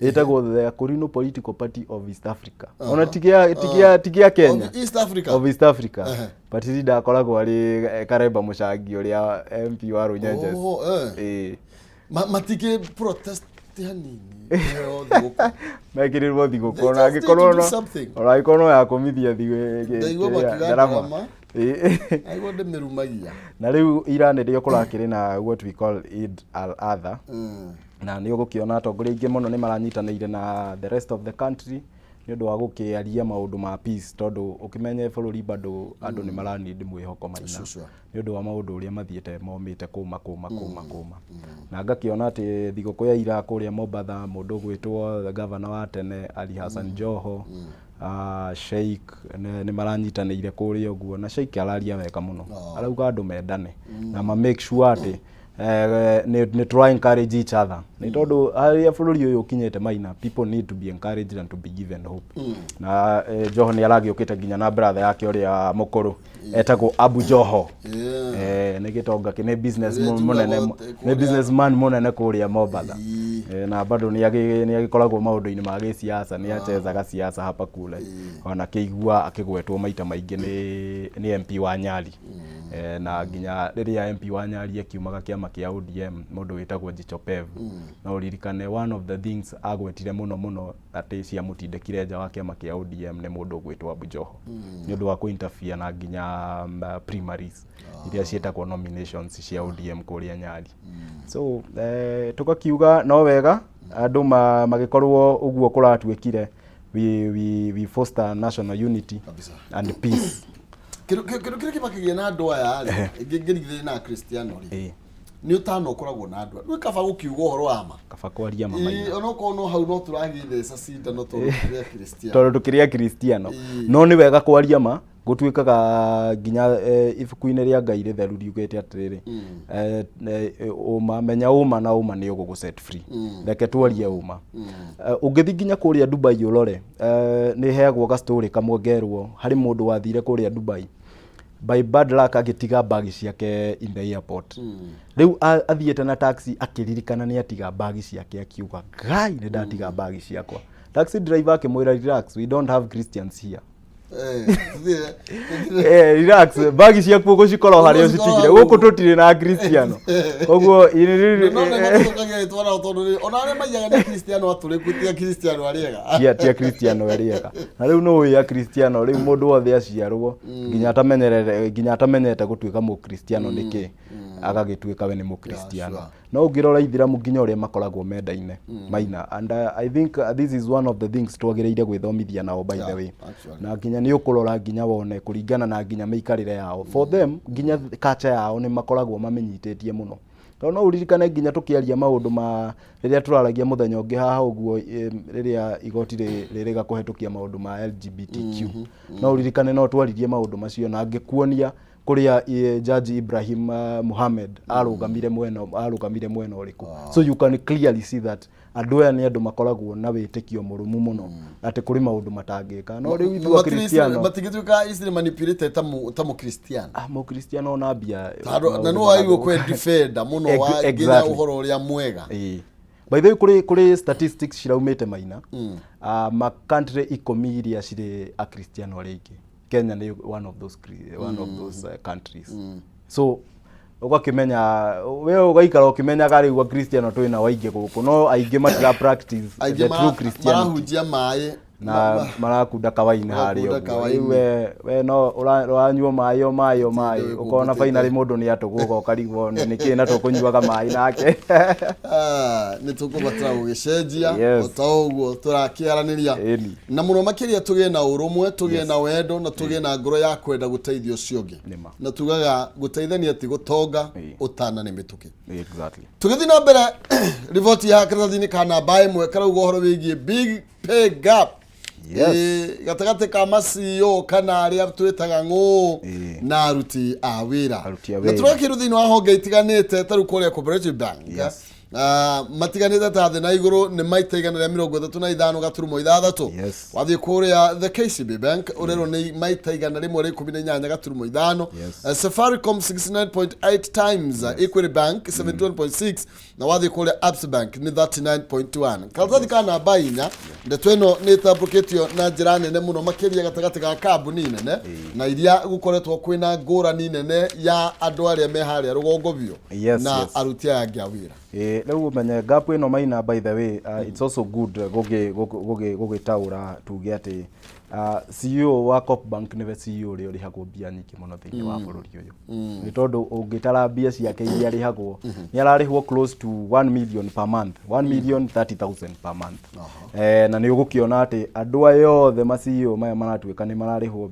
S3: ĩtagwo the Akorino Political Party of East Africa, ona tigia Kenya.
S2: Of East Africa.
S3: Of East Africa. Party leader akoragwo arĩ Karemba Mũcangi ũrĩa MP wa Runyenjes.
S2: Oh.
S3: Ĩĩ.
S2: Matingĩ protest hanini kũheo thigũkũ?
S3: Mekĩrĩrwo thigũkũ.
S2: They
S3: ona
S2: just need
S3: angĩkorwo
S2: to do
S3: no
S2: something.
S3: Ona angĩkorwo no ya kũmithia
S2: Ndaigua
S3: kĩrĩa,
S2: makiuga
S3: ndarama.
S2: ndarama. Aigua ndĩmĩrumagia.
S3: Na rĩu ira nĩrĩo kũrakĩrĩ na what we call Eid al-Adha, na nĩ ũgũkĩona atongoria aingĩ mũno nĩ maranyitanĩire na the rest of the country nĩ ũndũ wa gũkĩaria maũndũ ma peace, tondũ ũkĩmenye bũrũri bado andũ nĩ maranid mwĩhoko, Maina, nĩ ũndũ wa maũndũ ũrĩa mathiĩte momĩte kũma kũma kũma kũma. Na ngakĩona atĩ thigũkũ ya ira kũrĩa Mombatha, mũndũ ũgwĩtwo gavana wa tene Ali Hassan Joho, Sheikh nĩ maranyitanĩire kũrĩa ũguo, na Sheikh araria wega mũno, arauga andũ mendane na ma make sure atĩ nĩ tũra encourage each other, nĩ tondũ harĩa bũrũri ũyũ ũkinyĩte, Maina, people need to be encouraged and to be given hope. Na Joho nĩ aragĩũkĩte nginya na brother yake ũrĩa mũkũrũ etagwo Abu Joho. Nĩ gĩtonga nĩ business
S2: Ũrĩa
S3: mũnene,
S2: njiguaga
S3: nĩ businessman mũnene kũrĩa Mombatha. Na bado nĩ agĩkoragwo maũndũ-inĩ ma gĩsiasa, nĩ achezaga siasa hapa kule, ona akĩigua akĩgwetwo maita maingĩ nĩ MP wa Nyali. Na nginya rĩrĩa MP wa Nyali akiumaga kĩama kĩama kĩa ODM, mũndũ wĩtagwo Jicho Pevu, no ũririkane one of the things agwetire mũno mũno atĩ ciamũtindĩkire nja wa kĩama kĩa ODM nĩ mũndũ ũgwĩtwo Abu Joho, nĩ ũndũ wa kũ-interfere na nginya primaries iria ciĩtagwo nominations cia ODM kũrĩa Nyali. So tũgakiuga no wega andũ magĩkorwo ũguo kũratuĩkire, we foster national unity
S2: Kabisa.
S3: and peace.
S2: Kĩndũ kĩrĩa kĩmakĩgia na andũ aya rĩ, ngĩringithania na Akristiano rĩ, nĩ ũtano ũkoragwo na andũ aya. Rĩu kaba gũkiuga ũhoro wa ma.
S3: Kaba kwaria ma, Maina.
S2: Ĩĩ, onokorwo no hau no tũragĩtheca cindano tondũ tũrĩ Akristiano.
S3: Tondũ tũkĩrĩ Akristiano. No nĩ wega kwaria ma. Gũtuĩkaga nginya ibuku-inĩ rĩa Ngai rĩtheru riugĩte atĩrĩrĩ, ũma, menya ũma na ũma nĩ ũgũgũ set free. Reke twarie ũma. Ũngĩthiĩ nginya kũrĩa Dubai ũrore, nĩ heagwo ga story kamwe ngerwo harĩ mũndũ wathire kũrĩa Dubai, by bad luck agĩtiga bagi ciake in the airport. Rĩu athiĩte na taxi, akĩririkana nĩ atiga bagi ciake, akiuga, "Ngai, nĩ ndatiga bagi ciakwa." Taxi driver akĩmwĩra, "Relax, we don't have Christians here." "Relax, bagi ciaku ũgũcikora o harĩa ũcitigire, gũkũ tũtirĩ na Kristiano." Koguo
S2: No nĩ matũkagia rĩtwa nao tondũ ona arĩa maiyaga nĩ Kristiano atũrĩku ti Akristiano arĩega.
S3: Tia Kristiano arĩega. Na rĩu nĩ ũĩ Akristiano rĩu mũndũ wothe aciarwo nginya atamenyerere, nginya atamenyete gũtuĩka mũkristiano nĩkĩ, agagĩtuĩka we nĩ mũkristiano. No ũngĩrora ithiramu nginya ũrĩa makoragwo mendaine, Maina, and I think this is one of the things twagĩrĩire gwĩthomithia nao, by the way. Na nginya nĩ ũkũrora nginya wone kũringana na nginya mĩikarĩre yao, for them nginya culture yao nĩ makoragwo mamĩnyitĩtie mũno, tondũ no ũririkane nginya tũkĩaria maũndũ ma rĩrĩa tũraragia mũthenya ũngĩ haha ũguo, rĩrĩa igoti rĩrĩga kũhetũkia maũndũ ma LGBTQ, no ũririkane no twaririe maũndũ macio na ngĩkuonia kũrĩa Judge Ibrahim Mohamed arũgamire mwena ũrĩkũ. So you can clearly see that andũ aya nĩ andũ makoragwo na wĩtĩkio mũrũmu mũno atĩ kũrĩ maũndũ matangĩka, no rĩu ithuĩ Akristiano
S2: Matingĩtuĩka easily manipulated ta mũkristiano.
S3: Ah, mũkristiano ona mbia
S2: Tondũ na no waigua kwe defender mũno wa nginya ũhoro ũrĩa mwega.
S3: Ĩĩ. By the way, kũrĩ statistics ciraumĩte, Maina, ma country 10 iria cirĩ Akristiano arĩa aingĩ, Kenya nĩ one of those countries. So ũgakĩmenya we ũgaikara ũkĩmenyaga rĩu Akristiano twĩna aingĩ gũkũ, no aingĩ matira practice
S2: Aingĩ
S3: the true Christianity.
S2: Marahunjia maĩ.
S3: Na marakunda kawaini harĩa
S2: Marakunda
S3: ũguo.
S2: kawaini.
S3: Rĩu we no ũranyua maĩ o maĩ o maĩ,
S2: Tinde
S3: ũkona
S2: wĩkũmbũtĩte.
S3: Finally mũndũ nĩ atũgũga, ũkarigwo nĩ kĩ na tũkũnyuaga maĩ nake.
S2: Ah, nĩ tũkũbatara gũgĩcenjia o ta ũguo tũrakĩaranĩria na mũno makĩria tũgĩe na ũrũmwe, tũgĩe na wendo na tũgĩe na ngoro ya kwenda gũteithia ũcio ũngĩ.
S3: Nĩma.
S2: Na tugaga gũteithania ti gũtonga, ũtana nĩ mĩtũkĩ. Tũgĩthiĩ na mbere, riboti ya karatathi-inĩ ka namba 1 karauga ũhoro wĩgiĩ big pay gap gatagatĩ ka ma CEO kana arĩa twĩtaga ng'ũ na aruti a wĩra.
S3: Aruti a
S2: Na
S3: wĩra.
S2: tũrakĩrwo thĩinĩ wa honge itiganĩte, ta rĩu kũrĩa Cooperative Bank. Ah, matiganĩte ta thĩ na igũrũ nĩ maita 135.6. Wathiĩ kũrĩa the KCB Bank ũrerwo nĩ maita 118.5. Safaricom 69.8 times, Equity Bank 71.6, na wathiĩ kũrĩa Absa Bank nĩ 39.1. Karatathi ka namba 4, ndeto ĩno nĩ ĩtambũkĩtio na njĩra nene mũno makĩria gatagatĩ ga kambuni nene na iria gũkoretwo kwĩna ngũrani nene ya andũ arĩa me harĩa rũgongo biũ na aruti aya angĩ a wĩra.
S3: Rĩu ũmenye gap ĩno, Maina, by the way, it's also good gũgĩtaũra tuge atĩ CEO wa Coop Bank nĩwe CEO ũrĩa ũrĩhagwo mbia nyingĩ mũno thĩinĩ wa bũrũri ũyũ, nĩ tondũ ũngĩtara mbia ciake iria arĩhagwo, nĩ ararĩhwo close to 1 million per month, 1 million 30,000 per month. Na nĩ ũgũkĩona atĩ andũ aya othe ma CEO maya maratuĩka nĩ mararĩhwo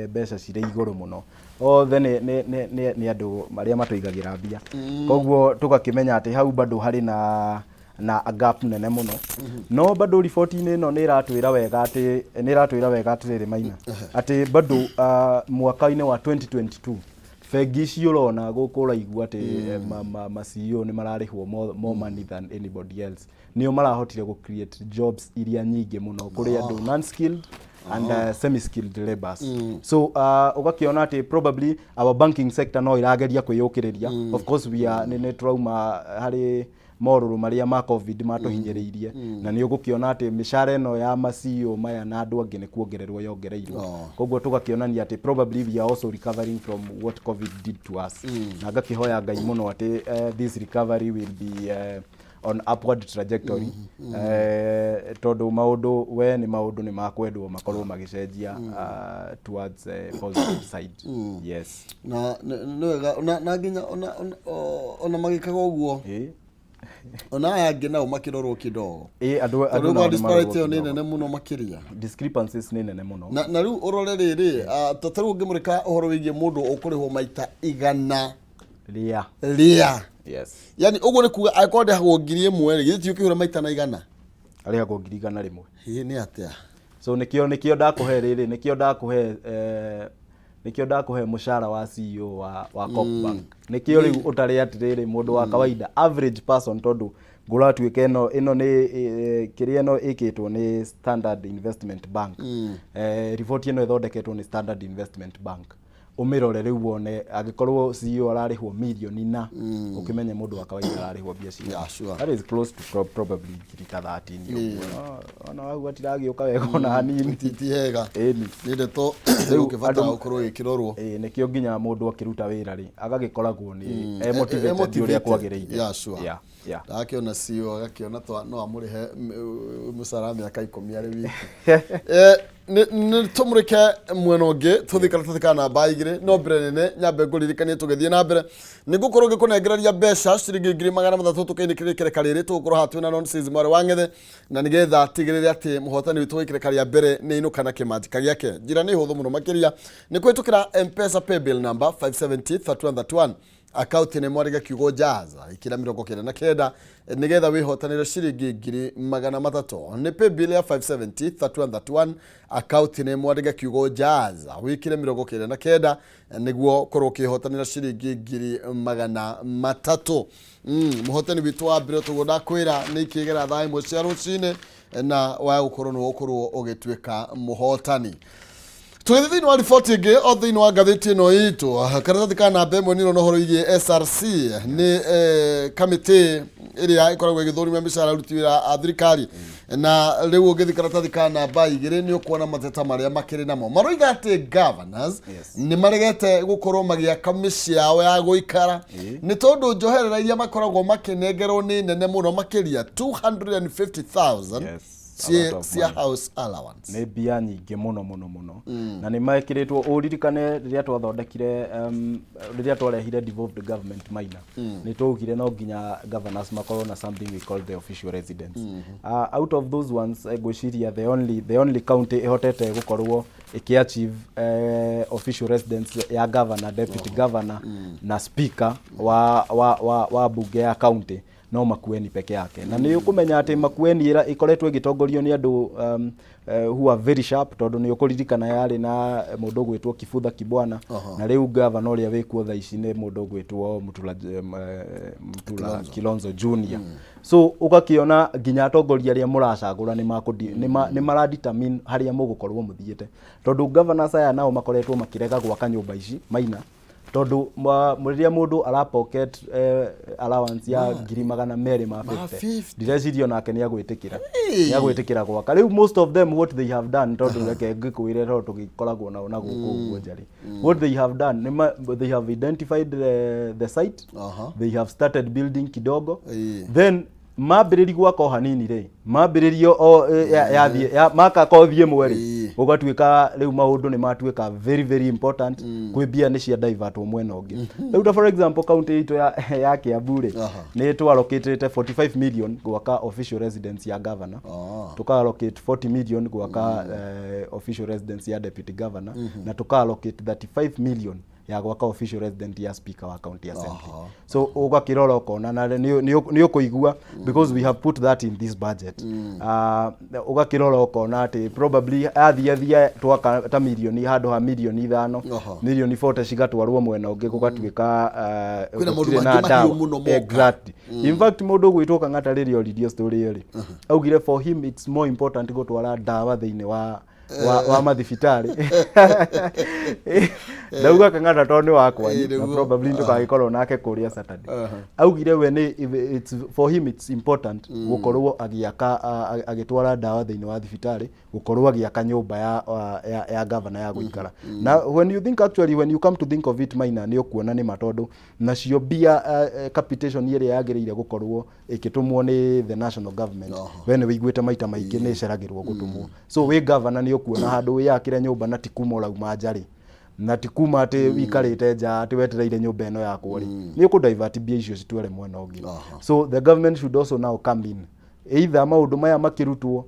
S3: mbeca cirĩ igũrũ mũno, othe nĩ andũ arĩa matũigagĩra mbia. Koguo tũgakĩmenya atĩ hau bado harĩ na a gap nene mũno. No bado riboti-inĩ ĩno nĩ ĩratwĩra wega atĩrĩrĩ, Maina, atĩ bado mwaka-inĩ wa 2022 bengi ici ũrona gũkũ ũraigua atĩ ma CEO nĩ mararĩhwo more money than anybody else, nĩo marahotire gũ create jobs iria nyingĩ mũno kũrĩ andũ non skilled and semi skilled labors. So ũgakĩona atĩ probably our banking sector no ĩrageria kwĩyũkĩrĩria. Of course we are nĩ tũrauma harĩ Morũrũ marĩa ma Covid matũhinyĩrĩirie, na nĩ ũgũkĩona atĩ mĩcara ĩno ya ma CEO maya na andũ angĩ nĩ kuongererwo yongereirwo. Koguo tũgakĩonania atĩ probably we are also recovering from what Covid did to us. Na ngakĩhoya Ngai mũno atĩ this recovery will be on upward trajectory, tondũ maũndũ we nĩ maũndũ nĩ makwendwo makorwo magĩcenjia towards positive side. Yes.
S2: Na nĩ wega na nginya ona magĩkaga ũguo, ona aya angĩ nao makĩrorwo kidogo.
S3: Ĩ, andũ
S2: tondũ
S3: nao
S2: kwa
S3: nĩ
S2: disparity
S3: marorwo
S2: ĩyo nĩ
S3: kidogo.
S2: nene mũno makĩria.
S3: Discrepancies nĩ nene mũno.
S2: Na rĩu ũrore rĩrĩ, ta rĩu ũngĩmũrĩka ũhoro wĩgiĩ mũndũ ũkũrĩhwo maita 100
S3: rĩa
S2: rĩa.
S3: Yes.
S2: Yani ũguo nĩ kuga angĩkorwo ndĩhagwo 1000 rĩ, githĩ ti ũkĩhũra maita na 100?
S3: Arĩhagwo 101,000.
S2: Ĩ nĩ atĩa?
S3: So nĩkĩo ndakũhe rĩrĩ, nĩkĩo ndakũhe mũcara wa CEO wa Coop Bank, nĩkĩo rĩu ũtarĩ atĩrĩrĩ mũndũ wa kawaida, average person, tondũ ngũratuĩka ĩno nĩ kĩrĩa ĩno ĩkĩtwo nĩ Standard Investment Bank, riboti ĩno ĩthondeketwo nĩ Standard Investment Bank. Ũmĩrore rĩu wone angĩkorwo CEO ararĩhwo mirioni na ũkĩmenye mũndũ wa kawaida ararĩhwo mbia cigana. That is close to probably ngiri ta 13 ũguo. No, ona wau atiragĩũka wega ona hanini.
S2: Ti hega.
S3: Ĩni.
S2: Nĩ ndeto
S3: Rĩu
S2: ĩgũkĩbatara gũkorwo ĩkĩrorwo.
S3: Ĩĩ, nĩkĩo nginya mũndũ akĩruta wĩra rĩ, agagĩkoragwo nĩ e
S2: motivated.
S3: Motivated nĩ ũrĩa kwagĩrĩire. Yeah.
S2: Ndakĩona CEO agakĩona no amũrĩhe mũcara wa mĩaka 10 arĩ wiki. Nĩ tũmũrĩke mwena ũngĩ, tũthiĩ karatathi ka namba 2, no mbere nene nyambe ngũririkanie tũgĩthiĩ na mbere nĩ ngũkorwo ngĩkũnengereria mbeca ciringi 300,000 tũkĩinĩkĩria ikereka rĩrĩ tũgũkorwo haha twĩna nonsense mwarĩ wa ng'ethe, na nĩgetha tigĩrĩre atĩ mũhotani witũ wa ikereka rĩa mbere nĩ ainũka na kĩmanjĩka gĩake. Njĩra nĩ hũthũ mũno makĩria, nĩ kũhĩtũkĩra M-Pesa paybill number 570 3131, akaunti nĩ mwarĩge kiugo jaza, ikĩra 99 nĩgetha wĩhotanĩre ciringi 300,000. Nĩ paybill ya 570 3131, akaunti nĩ mwandĩke kiugo jaza, wĩkĩre 99 nĩguo korwo ũkĩhotanĩra ciringi 300,000. Mũhotani witũ wa mbere tũguo ndakwĩra nĩ ikĩgera thaa 1 cia rũcinĩ, na wa gũkorwo nĩ ũgũkorwo ũgĩtuĩka mũhotani. Tũgĩthiĩ thĩinĩ wa riboti ĩngĩ o thĩinĩ wa ngathĩti ĩno itũ, karatathi ka namba 1, nĩ ũhoro wĩgiĩ SRC, nĩ kamĩtĩ ĩrĩa ĩkoragwo ĩgĩthũrima mĩcara aruti wĩra a thirikari. Na rĩu ũngĩthiĩ karatathi ka namba 2 nĩ ũkuona mateta marĩa makĩrĩ namo. Maroiga atĩ governors nĩ maregete gũkorwo magĩaka mĩciĩ yao ya gũikara nĩ tondũ njoherera iria makoragwo makĩnengerwo nĩ nene mũno makĩria, 250,000
S3: Yes, a lot of
S2: cia
S3: money.
S2: House allowance.
S3: Nĩ mbia nyingĩ mũno mũno mũno, na nĩ mekĩrĩtwo. Ũririkane rĩrĩa twathondekire, rĩrĩa twarehire devolved government minor, nĩ twaugire no nginya governors makorwo na something we call the official residence. Out of those ones, ngwĩciria the only county ĩhotete gũkorwo ĩkĩ-achieve official residence ya governor, deputy governor na speaker wa bunge ya county no Makueni peke yake. Na nĩ ũkũmenya atĩ Makueni ĩkoretwo ĩgĩtongorio nĩ andũ who are very sharp, tondũ nĩ ũkũririkana yarĩ na mũndũ ũgwĩtwo Kibutha Kibwana, na rĩu gavana ũrĩa wĩkuo thaa ici nĩ mũndũ ũgwĩtwo Mutula Kilonzo Junior. So ũgakĩona nginya atongoria arĩa mũracagũra nĩ mara determine harĩa mũgũkorwo mũthiĩte, tondũ governors aya nao makoretwo makĩrega gwaka nyũmba ici maina, tondũ rĩrĩa mũndũ ara pocket allowance ya 250,000
S2: Ma
S3: 50,
S2: 50.
S3: Ndireciria onake nĩ agwĩtĩkĩra gwaka. Rĩu most of them, what they have done, tondũ reke ngĩkwĩre, tondũ tũgĩkoragwo nao na gũkũ ũguo njarĩ, what they have done they have identified the site, they have started building kidogo, then mambĩrĩri gwaka o hanini rĩ, mambĩrĩrio o yathiĩ maka kothi ĩmwe rĩ, gũgatuĩka rĩu maũndũ nĩ matuĩka very very important, kwĩ mbia nĩ cia divertwo mwena ũngĩ. Rĩu ta for example county itũ ya Kiambu rĩ, nĩ twalocatĩte 45 million gwaka official residence ya governor, tuka allocate 40 million gwaka official residence ya deputy governor, na tuka allocate 35 million ya gwaka official resident ya speaker wa county assembly. So ũgakĩrora ũkona na nĩ ũkũigua, because we have put that in this budget, ũgakĩrora ũkona atĩ probably athiathia twaka ta milioni handũ ha milioni 5, milioni 40 cigatwarwo mwena ũngĩ, gũgatuĩka
S2: Kwĩna maũndũ
S3: gũtirĩ na
S2: mangĩ mahiũ
S3: ndawa.
S2: mũno moka.
S3: Exactly. In fact, mũndũ ũgwĩtwo Kang'ata rĩrĩa oririo story ĩyo rĩ, augire for him it's more important gũtwara ndawa thĩinĩ wa mathibitarĩ. Ndauga Kang'ata tondũ nĩ wakwa na
S2: Nĩguo.
S3: probably tũgagĩkorwo nake kũrĩa Saturday. Augire we nĩ if it's for him it's important gũkorwo agĩaka agĩtwara ndawa thĩinĩ wa thibitarĩ, gũkorwo agĩaka nyũmba ya governor ya gũikara. Na when you think, actually, when you come to think of it, Maina, nĩ ũkuona nĩ ma, tondũ nacio mbia capitation ĩrĩa yagĩrĩire gũkorwo ĩkĩtũmwo nĩ the national government, we nĩ wĩiguĩte maita maingĩ nĩ ĩceragĩrwo gũtũmwo. So wĩ governor nĩ ũkuona handũ wĩyakĩre nyũmba, na ti kuma ũrauma nja rĩ, na ti kuma atĩ wikarĩte nja atĩ wetereire nyũmba ĩno yakwo rĩ, nĩ ũkũ divert mbia icio citware mwena ũngĩ. So the government should also now come in, either maũndũ maya makĩrutwo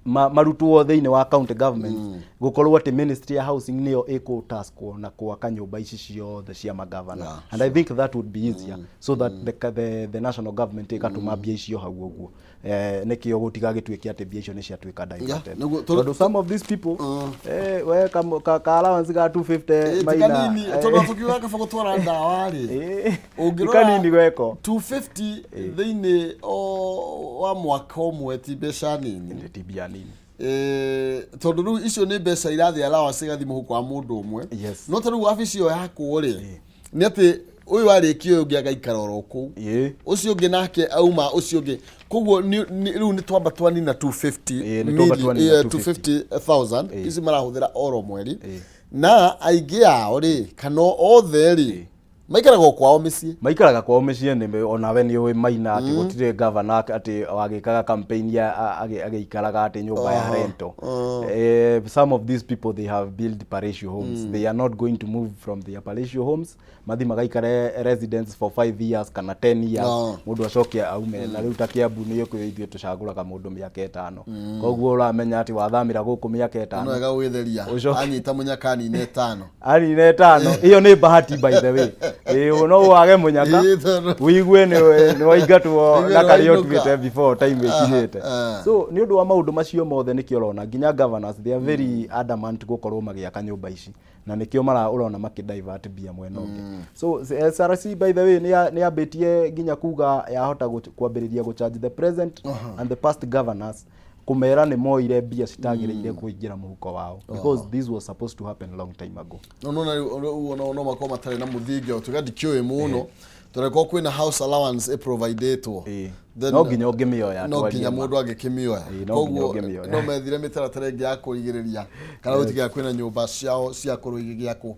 S3: marutwo thĩinĩ wa county government, gũkorwo atĩ ministry ya housing nĩyo ĩkũtaskwo na gwaka nyũmba ici ciothe cia magavana. And I think that would be easier, so that the national government ĩgatũma mbia icio hau ũguo, nĩkĩo gũtigagĩtuĩke atĩ mbia icio nĩ ciatuĩka diverted. Tondũ some of these people, we ka allowance ga 250
S2: Ti
S3: Maina,
S2: kanini, tondũ tũkiuga kaba gũtwara ndawa rĩ,
S3: ti kanini gweko.
S2: 250 thĩinĩ wa mwaka ũmwe ti mbeca nini.
S3: Ti mbia nini.
S2: Tondũ rĩu icio nĩ mbeca irathiĩ allowance igathiĩ mũhuko wa mũndũ ũmwe. No ta rĩu wabici ĩyo yakwo rĩ, nĩ atĩ ũyũ arĩkia, ũyũ ũngĩ agaikara oro kũu, ũcio ũngĩ nake auma, ũcio ũngĩ. Koguo rĩu nĩ twamba twanina 250
S3: Nĩ twamba twanina
S2: 250,000 ici marahũthĩra oro mweri. Na aingĩ ao rĩ, kana othe rĩ, maikaraga o kwao mĩciĩ.
S3: Maikaraga kwao mĩciĩ. Nĩ onawe nĩ ũĩ, Maina, atĩ gũtirĩ governor atĩ wagĩkaga campaign ya agĩikaraga atĩ nyũmba ya rental. Some of these people, they have built palatial homes. They are not going to move from their palatial homes mathi magaikare residence for 5 years kana 10 years, mũndũ acoke aume. Na rĩu ta Kiambu nĩ ũkũĩ ithuĩ tũcagũraga mũndũ mĩaka 5, koguo ũramenya atĩ wathamĩra gũkũ mĩaka
S2: no
S3: 5
S2: wega gwĩtheria. Anyita mũnyaka anine 5.
S3: Anine 5, ĩyo nĩ bahati, by the way. Ĩĩ, no wage mũnyaka, wĩigue nĩ waingatwo
S2: Wĩigue
S3: na
S2: nĩ
S3: karĩa
S2: wainũka.
S3: ũtuĩte before time ĩkinyĩte. So nĩ ũndũ wa maũndũ macio mothe, nĩkĩo ũrona nginya governors, they are very adamant gũkorwo magĩaka nyũmba ici, na nĩkĩo mara ũrona makĩ divert mbia mwena ũngĩ. So SRC, by the way, nĩ yambĩtie nginya kuga yahota kwambĩrĩria gũ charge the present and the past governors, kũmera nĩ moire mbia citagĩrĩire kũingĩra mũhuko wao, because this was supposed to happen long time ago.
S2: No nona rĩu ũguo no makorwo matarĩ na mũthingi o tuga ndikĩũĩ mũno, tondũ korwo kwĩna house allowance ĩprovidĩtwo,
S3: No nginya ũngĩmĩoya.
S2: No
S3: twarie
S2: nginya
S3: ma.
S2: Mũndũ angĩkĩmĩoya.
S3: No nginya
S2: Koguo
S3: ũngĩmĩoya.
S2: no methire mĩtaratara ĩngĩ ya kũrigĩrĩria kana gũtigĩra kwĩna nyũmba ciao cia kũrwo igĩgĩakwo.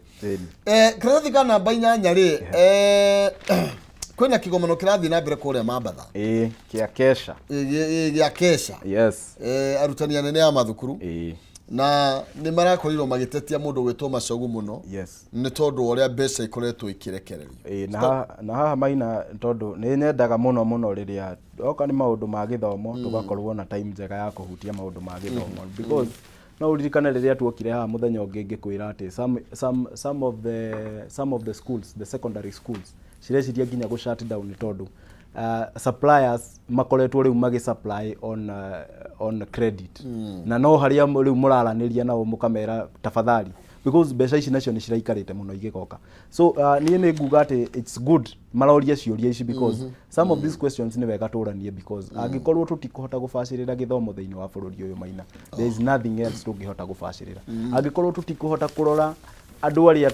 S2: Karatathi ka namba 8 rĩ, kwĩna kĩgomano kĩrathiĩ na mbere kũrĩa Mambatha.
S3: Ĩĩ, kĩa kesha.
S2: Gĩa kesha. Arutani anene a mathukuru na nĩ marakorirwo magĩtetia mũndũ gwĩtwo Macogu mũno nĩ tondũ wa ũrĩa mbeca ikoretwo ikĩrekererio.
S3: Ĩĩ, na haha, Maina, tondũ nĩ nyendaga mũno mũno rĩrĩa oka nĩ maũndũ ma gĩthomo tũgakorwo na time njega ya kũhutia maũndũ ma gĩthomo, because no ũririkane rĩrĩa tuokire haha mũthenya ũngĩ ngĩkwĩra atĩ some of the schools, the secondary schools, cireciria nginya gũ shut down tondũ suppliers makoretwo rĩu magĩ supply on credit, na no harĩa rĩu mũraranĩria nao mũkamera tafadhali, because mbeca ici nacio nĩ ciraikarĩte mũno igĩgoka. So niĩ nĩ nguga atĩ it's good maroria ciũria ici, because some of these questions nĩ wega tũranie, because angĩkorwo tũtikũhota gũbacĩrĩra gĩthomo thĩinĩ wa bũrũri ũyũ, Maina, there is nothing else tũngĩhota gũbacĩrĩra. Angĩkorwo tũtikũhota kũrora andũ arĩa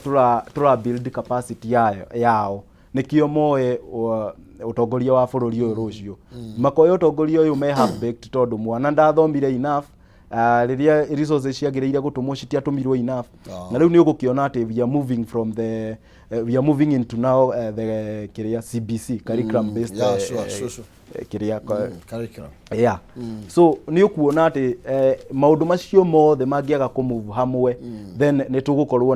S3: tũra build capacity yao nĩkĩo moe ũtongoria wa bũrũri ũyũ rũciũ, makoya ũtongoria ũyũ me half baked, tondũ mwana ndathomire enough, rĩrĩa resources ciagĩrĩire gũtũmwo citiatũmirwo enough. Na rĩu nĩ ũgũkĩona atĩ we are moving into now the kĩrĩa CBC, curriculum based kĩrĩa
S2: Curriculum.
S3: Yeah, so nĩ ũkuona atĩ maũndũ macio mothe mangĩaga kũ move hamwe, then nĩ tũgũkorwo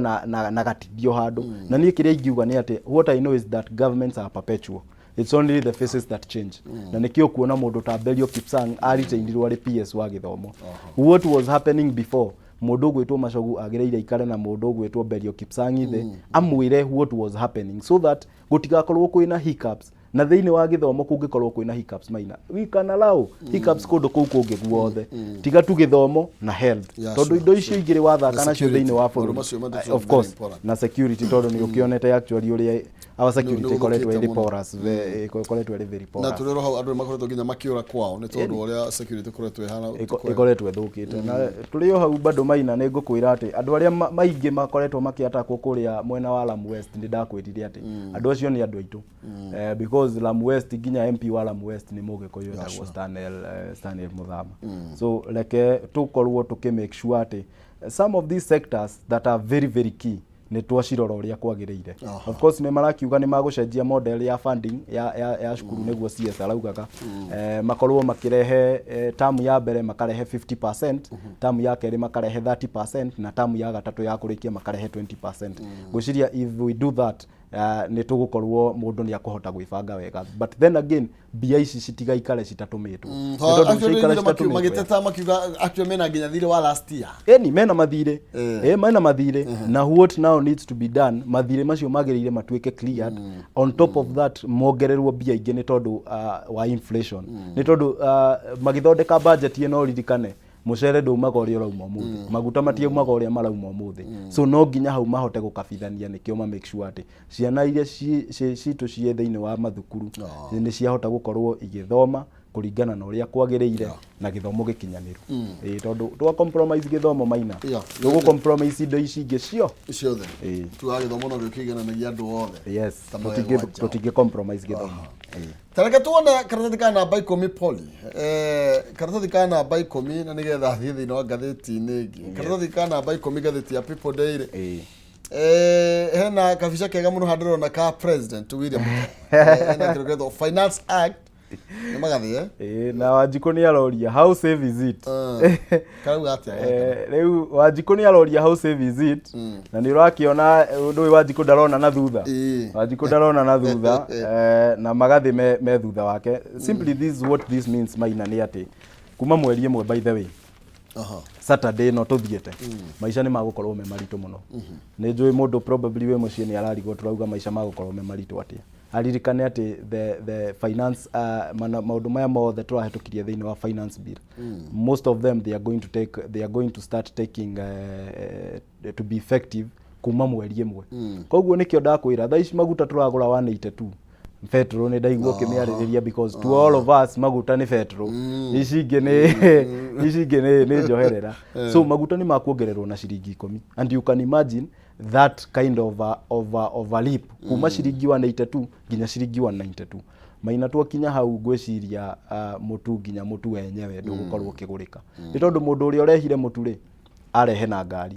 S3: na gatithio handũ. Na niĩ kĩrĩa ingiuga nĩ atĩ what I know is that governments are perpetual. It's only the faces that change. Na nĩkĩo kuona mũndũ ta Belio Kipsang aritainirwo arĩ PS wa gĩthomo. What was happening before, mũndũ ũgwĩtwo Machogu agĩrĩire aikare na mũndũ ũgwĩtwo Belio Kipsang thĩ, amwĩre what was happening, so that gũtigakorwo kwĩna hiccups. Na thĩinĩ wa gĩthomo kũngĩkorwo kwĩna hiccups, Maina, we can allow hiccups kũndũ kũu kũngĩ guothe, tiga tu gĩthomo na health, tondũ indo icio igĩrĩ wathaka
S2: Na
S3: nacio
S2: security.
S3: thĩinĩ wa
S2: Maũndũ
S3: bũrũri.
S2: macio matatũ
S3: Of
S2: very
S3: course,
S2: important.
S3: na security, tondũ nĩ ũkĩonete actually ũrĩa our security
S2: Nĩ
S3: ĩkoretwo
S2: ũthũkĩte
S3: ĩrĩ
S2: mũno.
S3: porous, ĩkoretwo ĩrĩ very
S2: Na
S3: porous.
S2: tũrĩ oro hau, andũ nĩ makoretwo nginya makĩũra kwao nĩ tondũ ũrĩa security ĩkoretwo ĩhana.
S3: Ĩkoretwo ĩthũkĩte. Na tũrĩ o hau bado, Maina, nĩ ngũkwĩra atĩ andũ arĩa maingĩ makoretwo makĩatakwo kũrĩa mwena wa Lamu West, nĩ ndakwĩrire atĩ andũ acio nĩ andũ aitũ, because Lamu West, nginya MP wa Lamu West nĩ Mũgĩkũyũ etagwo Stanley Muthama. So reke tũkorwo tũkĩ make sure atĩ some of these sectors that are very very key nĩ twacirora ũrĩa kwagĩrĩire. Of course nĩ marakiuga nĩ magũcenjia model ya funding ya cukuru, nĩguo CS araugaga, makorwo makĩrehe tamu ya mbere makarehe 50%, tamu ya kerĩ makarehe 30%, na tamu ya gatatũ ya kũrĩkia makarehe 20%. Ngwĩciria if we do that, nĩ tũgũkorwo mũndũ nĩ akũhota gwĩbanga wega, but then again mbia ici citigaikare citatũmĩtwo. Nĩ tondũ ciaikara citatũmĩtwo,
S2: Magĩteta makiuga actually mena nginya thirĩ wa last year.
S3: Eni mena mathirĩ. Mena mathirĩ, na what now needs to be done, mathirĩ macio magĩrĩire matuĩke cleared. On top of that, mongererwo mbia ingĩ nĩ tondũ wa inflation, nĩ tondũ magĩthondeka budget ĩno, ririkane mũcere ndaumaga ũrĩa ũrauma ũmũthĩ, maguta matiaumaga ũrĩa marauma ũmũthĩ. So no nginya hau mahote gũkabithania, nĩkĩo ma make sure atĩ ciana iria citũ ciĩ thĩinĩ wa mathukuru nĩ ciahota gũkorwo igĩthoma kũringana na ũrĩa kwagĩrĩire na gĩthomo gĩkinyanĩru. Ĩĩ, tondũ twa compromise gĩthomo, Maina, tũgũ compromise indo ici ingĩ cio
S2: ciothe. Tugaga gĩthomo no gĩo kĩigananagia andũ othe.
S3: Yes.
S2: Ta mũgwanja.
S3: Tũtingĩ compromise gĩthomo. Ĩĩ.
S2: Tareke tuone karatathi ka namba 10, poli, karatathi ka namba 10, na nĩgetha thiĩ thĩinĩ wa ngathĩti-inĩ ĩngĩ. Karatathi ka namba 10, ngathĩti ya People Daily. Hena kabica kega mũno handĩrona ka President William Ruto. Hena kĩndũ gĩtagwo Finance Act nĩ magathĩ.
S3: Ĩĩ, na Wanjikũ nĩ aroria, "How safe is it?"
S2: Karauga atĩa?
S3: Rĩu Wanjikũ nĩ aroria, "How safe is it?" Na nĩ ũrakĩona ũndũ ũyũ, Wanjikũ ndarona na thutha. Wanjikũ ndarona na thutha, na magathĩ me thutha wake. Simply, this is what this means, Maina, nĩ atĩ kuma mweri ĩmwe, by the way, Saturday no tũthiĩte, maica nĩ magũkorwo me maritũ mũno. Nĩ njũĩ mũndũ probably wĩ mũciĩ nĩ ararigwo tũrauga maica magũkorwo me maritũ atĩa. Aririkane atĩ the finance, maũndũ maya mothe tũrahĩtũkirie thĩinĩ wa finance bill, most of them they are going to start taking, to be effective kuma mweri ĩmwe. Koguo nĩkĩo ndakwĩra thaa ici maguta tũragũra 182, petrol nĩ ndaigua ũkĩmĩarĩrĩria, because to all of us maguta nĩ petrol, ici ingĩ nĩ njoherera. So maguta nĩ makuongererwo na ciringi 10, and you can imagine that kind of a leap kuma ciringi 182 nginya ciringi 192. Maina, twakinya hau ngwĩciria mũtu, nginya mũtu wenyewe ndũgũkorwo ũkĩgũrĩka, nĩ tondũ mũndũ ũrĩa ũrehire mũtu rĩ, arehe na ngari,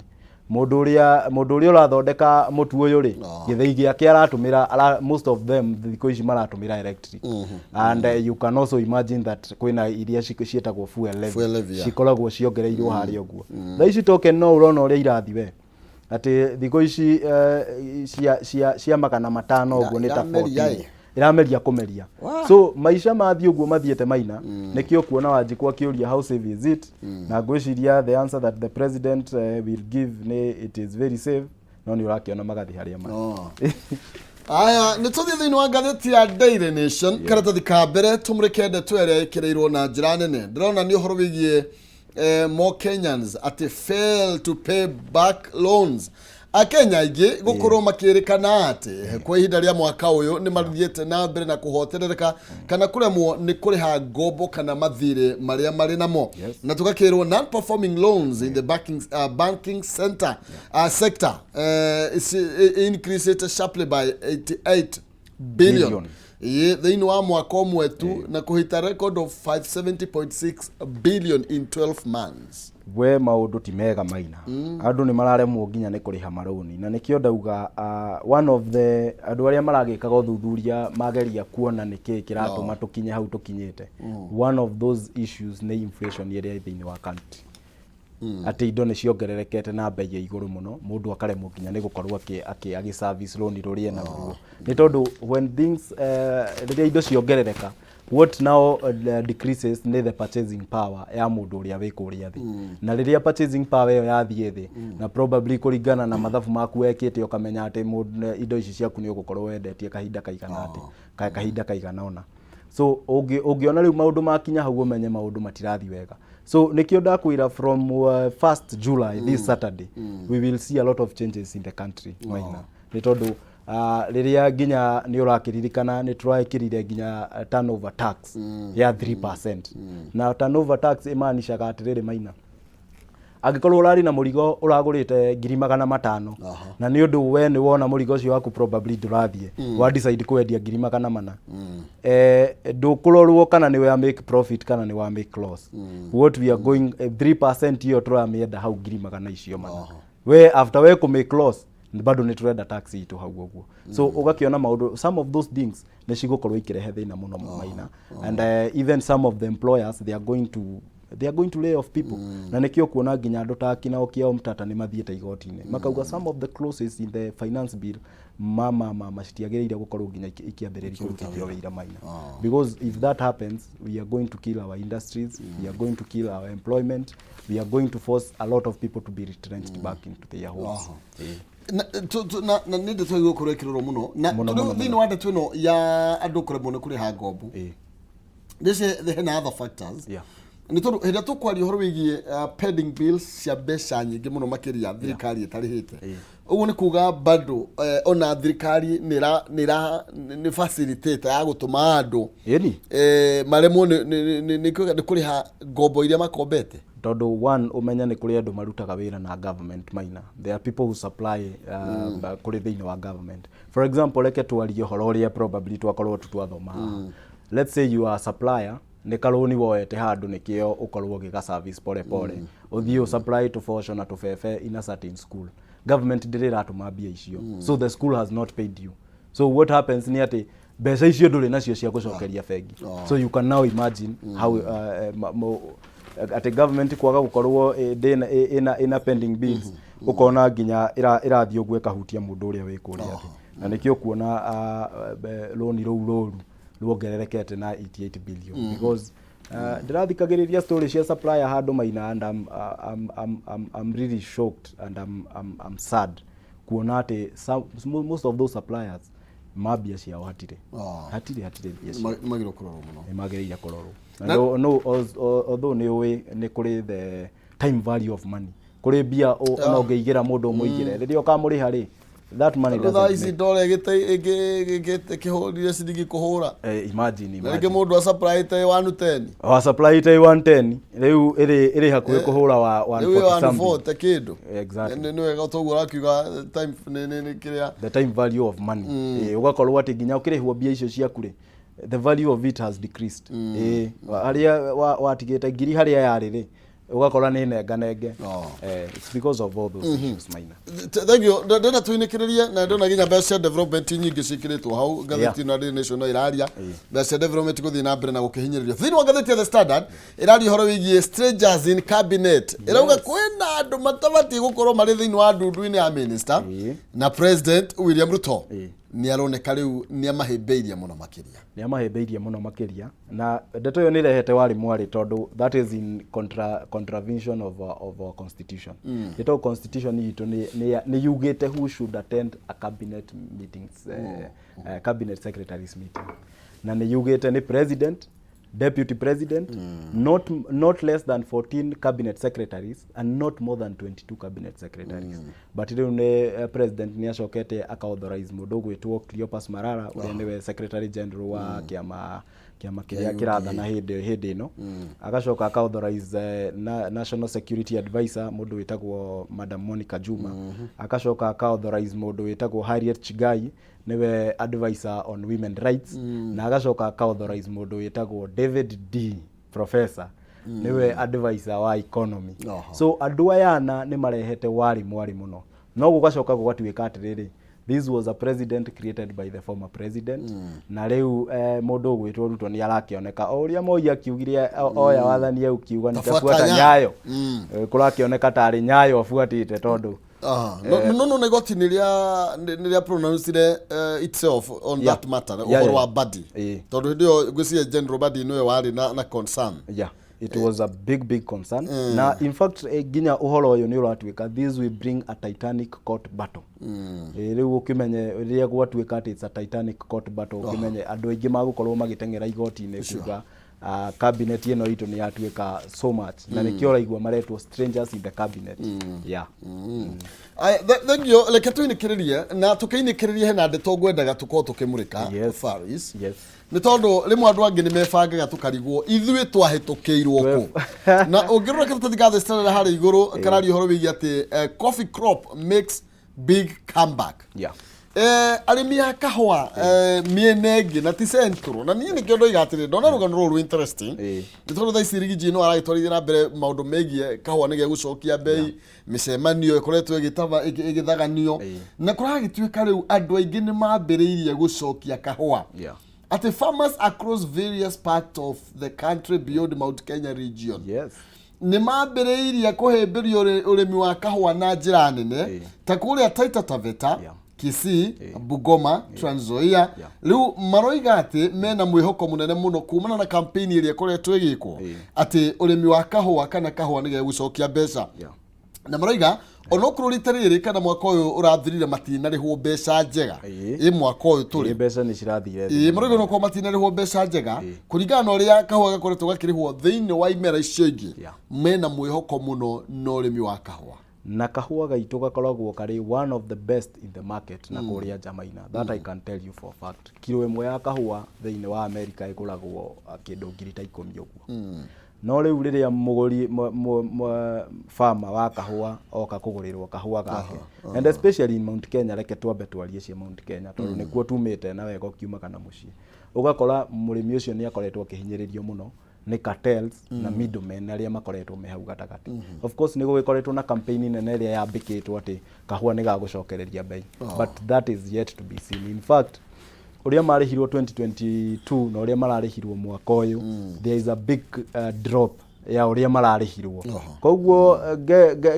S3: mũndũ ũrĩa ũrathondeka mũtu ũyũ rĩ, gĩthĩi gĩake aratũmĩra most of them thikũ ici maratũmĩra electric, and you can also imagine that kwĩna iria ciĩtagwo fuel levy,
S2: Fuel levy, yeah.
S3: cikoragwo ciongereirwo harĩa ũguo. Thaa ici token no ũrona ũrĩa irathi we, atĩ thikũ ici cia 500 ũguo nĩ ta
S2: Irameria.
S3: 14. Irameria kũmeria. So maica mathiĩ ũguo mathiĩte, Maina, nĩkĩo kuona Wanjikũ akĩũria, "How safe is it?" Na ngwĩciria the answer that the president will give nĩ, "It is very safe." No nĩ ũrakĩona magathi harĩa marĩ.
S2: Oh. Aya, nĩ tũthiĩ thĩinĩ wa ngathĩti ya Daily Nation, karatathi ka mbere, tũmũrĩke ndeto ĩrĩa ĩkĩrĩirwo na njĩra nene. Ndĩrona nĩ ũhoro wĩgiĩ more Kenyans atĩ fail to pay back loans. Akenya aingĩ gũkorwo makĩrĩkana atĩ kwa ihinda rĩa mwaka ũyũ nĩ mathiĩte na mbere na kũhoterereka kana kũremwo nĩ kũrĩha ngombo kana mathirĩ marĩa marĩ namo. Na tũgakĩrwo non performing loans in the banking center, sector is increased sharply by 88 billion,
S3: Billion.
S2: Ĩĩ, thĩinĩ wa mwaka ũmwe tu, na kũhita record of 570.6 billion in 12 months.
S3: We, maũndũ ti mega, Maina. Andũ nĩ mararemwo nginya nĩ kũrĩha marũni, na nĩkĩo ndauga one of the andũ arĩa maragĩkaga ũthuthuria mageria kuona nĩkĩ kĩratũma tũkinye hau tũkinyĩte. One of those issues nĩ inflation ĩrĩa ĩ thĩinĩ wa country, atĩ indo nĩ ciongererekete na bei ya igũrũ mũno, mũndũ akaremwo nginya nĩ gũkorwo agĩ service loan rũrĩa ena ruo, nĩ tondũ when things, rĩrĩa indo ciongerereka, What now decreases nĩ the purchasing power ya mũndũ ũrĩa wĩ kũrĩa thĩ. Na rĩrĩa purchasing power ĩyo yathiĩ thĩ, na probably kũringana na mathabu maku wekĩte ũkamenya atĩ indo ici ciaku nĩ ũgũkorwo wendetie kahinda kaigana atĩ, kahinda kaigana ũna. So ũngĩona rĩu maũndũ makinya hau, ũmenye maũndũ matirathiĩ wega. So nĩkĩo ndakwĩra from 1st July, this Saturday, we will see a lot of changes in the country, Maina. Nĩ tondũ rĩrĩa nginya nĩ ũrakĩririkana nĩ tũrekĩrire nginya turnover tax ya 3%. Na turnover tax ĩmaanishaga atĩrĩrĩ, Maina, angĩkorwo ũrarĩ na mũrigo ũragũrĩte 500,000, na nĩ ũndũ we nĩ wona mũrigo ũcio waku probably ndũrathiĩ, wa decide kwendia 400,000, ndũkũrorwo kana nĩ wa make profit kana nĩ wa make loss. What we are going, 3% ĩyo tũramĩenda hau ngiri magana icio mana. We after we kũ make loss, bado nĩ tũrenda tax itũ hau ũguo. So ũgakĩona maũndũ, some of those things nĩ cigũkorwo ikĩrehe thĩna mũno, Maina. And even some of the employers, they are going to lay off people. Na nĩkĩo kuona nginya andũ ta akina Okiya Omtatah nĩ mathiĩte igoti-inĩ makauga some of the clauses in the finance bill ma citiagĩrĩire gũkorwo nginya ikĩambĩrĩria kũrutithio wĩra, Maina, because if that happens, we are going to kill our industries, we are going to kill our employment, we are going to force a lot of people to be retrenched back into their homes.
S2: Na nĩ ndeto ĩgũkorwo ĩkĩrorwo mũno na
S3: Mũno,
S2: tondũ
S3: mũno,
S2: thĩinĩ wa ndeto ĩno ya andũ kũremwo nĩ kũrĩha ngombo, this hena other factors, nĩ tondũ hĩndĩ ĩrĩa tũkwaria ũhoro wĩgiĩ pending bills cia mbeca nyingĩ mũno makĩria thirikari ĩtarĩhĩte, ũguo nĩ kuga bado ona thirikari nĩ facilitator ya gũtũma andũ maremwo nĩ kũrĩha ngombo iria makombete.
S3: Tondũ one, ũmenye nĩ kũrĩ andũ marutaga wĩra na government, Maina. There are people who supply kũrĩ thĩinĩ wa government. For example, reke twarie ũhoro ũrĩa probably twakorwo tu twathoma haha. Let's say you are a supplier, nĩ karũni woete handũ nĩkĩo ũkorwo ũgĩga service pole pole, ũthiĩ ũsupply tũboco na tũbebe in a certain school. Government ndĩrĩ ĩratũma mbia icio, so the school has not paid you. So what happens nĩ atĩ mbeca icio ndũrĩ nacio cia gũcokeria bengi. So you can now imagine how atĩ government kwaga gũkorwo ndĩna ĩna pending bills, ũkona nginya ĩrathiĩ ũguo ĩkahutia mũndũ ũrĩa wĩ kũrĩa thĩ. Na nĩkĩo kuona rũni rũu rũru ruongererekete na 88 billion, because ndĩrathikagĩrĩria story cia supplier handũ, Maina, and I'm really shocked and I'm sad kuona atĩ most of those suppliers mambia ciao hatirĩ, hatirĩ mbia ciao.
S2: Nĩ magĩrĩirwo kũrorwo mũno.
S3: Nĩ magĩrĩire kũrorwo. Na no, although nĩ ũĩ nĩ kũrĩ the time value of money, kũrĩ mbia ona ũngĩigĩra mũndũ ũmũigĩre, rĩrĩa ũkamũrĩha rĩ, that money
S2: Tondũ thaa
S3: doesn't
S2: ici
S3: make
S2: ndora ĩkĩhũrire ciringi kũhũra
S3: Imagine,
S2: na rĩngĩ
S3: imagine.
S2: Mũndũ asupplyĩte 110.
S3: Wa supply ite 110, rĩu ĩrĩ hakuhĩ kũhũra wa
S2: Rĩu
S3: 140 something.
S2: 140 kĩndũ.
S3: Exactly.
S2: Nĩ wega toguo ũrakiuga time nĩ kĩrĩa
S3: The time value of money. Ũgakorwo atĩ nginya ũkĩrĩhwo mbia icio ciaku rĩ, the value of it has decreased. Harĩa watigĩte ngiri harĩa yarĩ rĩ, ũgakora nĩ nenganenge. It's because of all those issues, Maina.
S2: Thank you. Ndĩrenda tũinĩkĩrĩrie na ndona nginya mbeca cia development nyingĩ ciĩkĩrĩtwo hau ngathĩti ĩno ya Daily Nation no ĩraria mbeca cia development gũthiĩ na mbere na gũkĩhinyĩrĩrio. Thĩinĩ wa ngathĩti ya The Standard ĩraria ũhoro wĩgiĩ strangers in cabinet. Ĩrauga kwĩna andũ matabatiĩ gũkorwo marĩ thĩinĩ wa ndundu-inĩ ya minister, na President William Ruto nĩ aroneka rĩu nĩ amahĩmbĩirie mũno makĩria.
S3: Nĩ amahĩmbĩirie mũno makĩria, na ndeto ĩyo nĩ ĩrehete warĩ mwarĩ tondũ that is in contravention of our constitution. Nĩ tondũ constitution itũ nĩ yugĩte who should attend a cabinet meetings, cabinet secretaries meeting, na nĩ yugĩte nĩ president, deputy president, not less than 14 cabinet secretaries and not more than 22 cabinet secretaries. But rĩu nĩ president nĩ acokete aka authorize mũndũ ũgwĩtwo Cleopas Malala, ũrĩa nĩwe secretary general wa kĩama kĩrĩa kĩrathana hĩndĩ ĩno, agacoka aka authorize national security advisor, mũndũ wĩtagwo Madam Monica Juma, agacoka aka authorize mũndũ wĩtagwo Harriet Chigai, nĩwe advisor on women rights, na agacoka aka authorize mũndũ wĩtagwo David Ndii, professor, nĩwe advisor wa economy. So andũ aya ana nĩ marehete warĩ mwarĩ mũno, no gũgacoka gũgatuĩka atĩrĩrĩ, this was a president created by the former president. Na rĩu mũndũ ũgwĩtwo Ruto nĩ arakĩoneka o ũrĩa Moi akiugire oya wathani, aukiuga
S2: Tafuata
S3: nitafuata
S2: nyayo.
S3: nyayo. Kũrakĩoneka tarĩ nyayo abuatĩte tondũ
S2: Ah, no no igoti nĩ rĩa pronounced itself on that matter, ũhoro wa Badi. Tondũ hĩndĩ ĩyo ngwĩciria General Badi nĩwe warĩ na concern.
S3: Yeah, it was a big big concern. Na in fact, nginya ũhoro ũyũ nĩ ũratuĩka, this will bring a titanic court battle. Rĩu ũkĩmenye rĩrĩa gwatuĩka atĩ it's a titanic court battle, ũkĩmenye andũ aingĩ magũkorwo magĩteng'era igoti-inĩ kuga cabinet ĩno itũ nĩ yatuĩka so much, na nĩkĩo ũraigua maretwo strangers in the cabinet, yeah.
S2: Aya, thengiũ. Reke tũinĩkĩrĩrie, na tũkĩinĩkĩrĩrie hena ndeto ngwendaga tũkorwo tũkĩmũrĩka. Faris, nĩ tondũ rĩmwe andũ angĩ nĩ mebangaga tũkarigwo ithuĩ twahĩtũkĩirwo kũ. Na ũngĩrora karatathi ga The Standard harĩa igũrũ, kararia ũhoro wĩgiĩ atĩ coffee crop makes big comeback. Arĩmi a kahũa mĩena ĩngĩ na ti Central, na niĩ nĩkĩo ndoiga atĩrĩ, ndona rũgano rũrũ interesting, nĩ tondũ thaa ici Riggy G no aragĩtwarithia na mbere maũndũ megiĩ kahũa nĩ gegũcokia mbei. Mĩcemanio ĩkoretwo ĩgĩthaganio, na kũragĩtuĩka rĩu andũ aingĩ nĩ mambĩrĩirie gũcokia kahũa, atĩ farmers across various parts of the country beyond Mount Kenya region nĩ mambĩrĩirie kũhĩmbĩria ũrĩmi wa kahũa na njĩra nene, ta kũrĩa Taita Taveta, Kisii, Bungoma, Trans Nzoia. Rĩu maroiga atĩ mena mwĩhoko mũnene mũno kumana na campaign ĩrĩa ĩkoretwo ĩgĩkwo, atĩ ũrĩmi wa kahũa kana kahũa nĩ gegũcokia mbeca. Na maroiga onokorwo rita rĩrĩ kana mwaka ũyũ ũrathirire matinarĩhwo mbeca njega, ĩ mwaka ũyũ tũrĩ
S3: Mbeca nĩ cirathire thĩ
S2: Ĩ, maroiga onokorwo matinarĩhwo mbeca njega kũringana na ũrĩa kahũa gakoretwo gakĩrĩhwo thĩinĩ wa imera icio ingĩ, mena mwĩhoko mũno na ũrĩmi wa kahũa.
S3: Na kahũa gaitũ gakoragwo karĩ one of the best in the market na kũrĩa nja, Maina. That I can tell you for a fact. Kiro ĩmwe ya kahũa thĩinĩ wa America ĩgũragwo kĩndũ 10,000 ũguo. No rĩu rĩrĩa mũgũri farmer wa kahũa oka kũgũrĩrwo kahũa gake, and especially in Mount Kenya, reke twambe twarie cia Mount Kenya tondũ nĩkuo tumĩte na wega ũkiumaga na mũciĩ, ũgakora mũrĩmi ũcio nĩ akoretwo akĩhinyĩrĩrio mũno nĩ cartels na middlemen arĩa makoretwo me hau gatagatĩ. Of course nĩ gũgĩkoretwo na campaign nene ĩrĩa yambĩkĩtwo atĩ kahũa nĩ gagũcokereria bei, but that is yet to be seen. In fact, ũrĩa marĩhirwo 2022 na ũrĩa mararĩhirwo mwaka ũyũ, there is a big drop ya ũrĩa mararĩhirwo. Koguo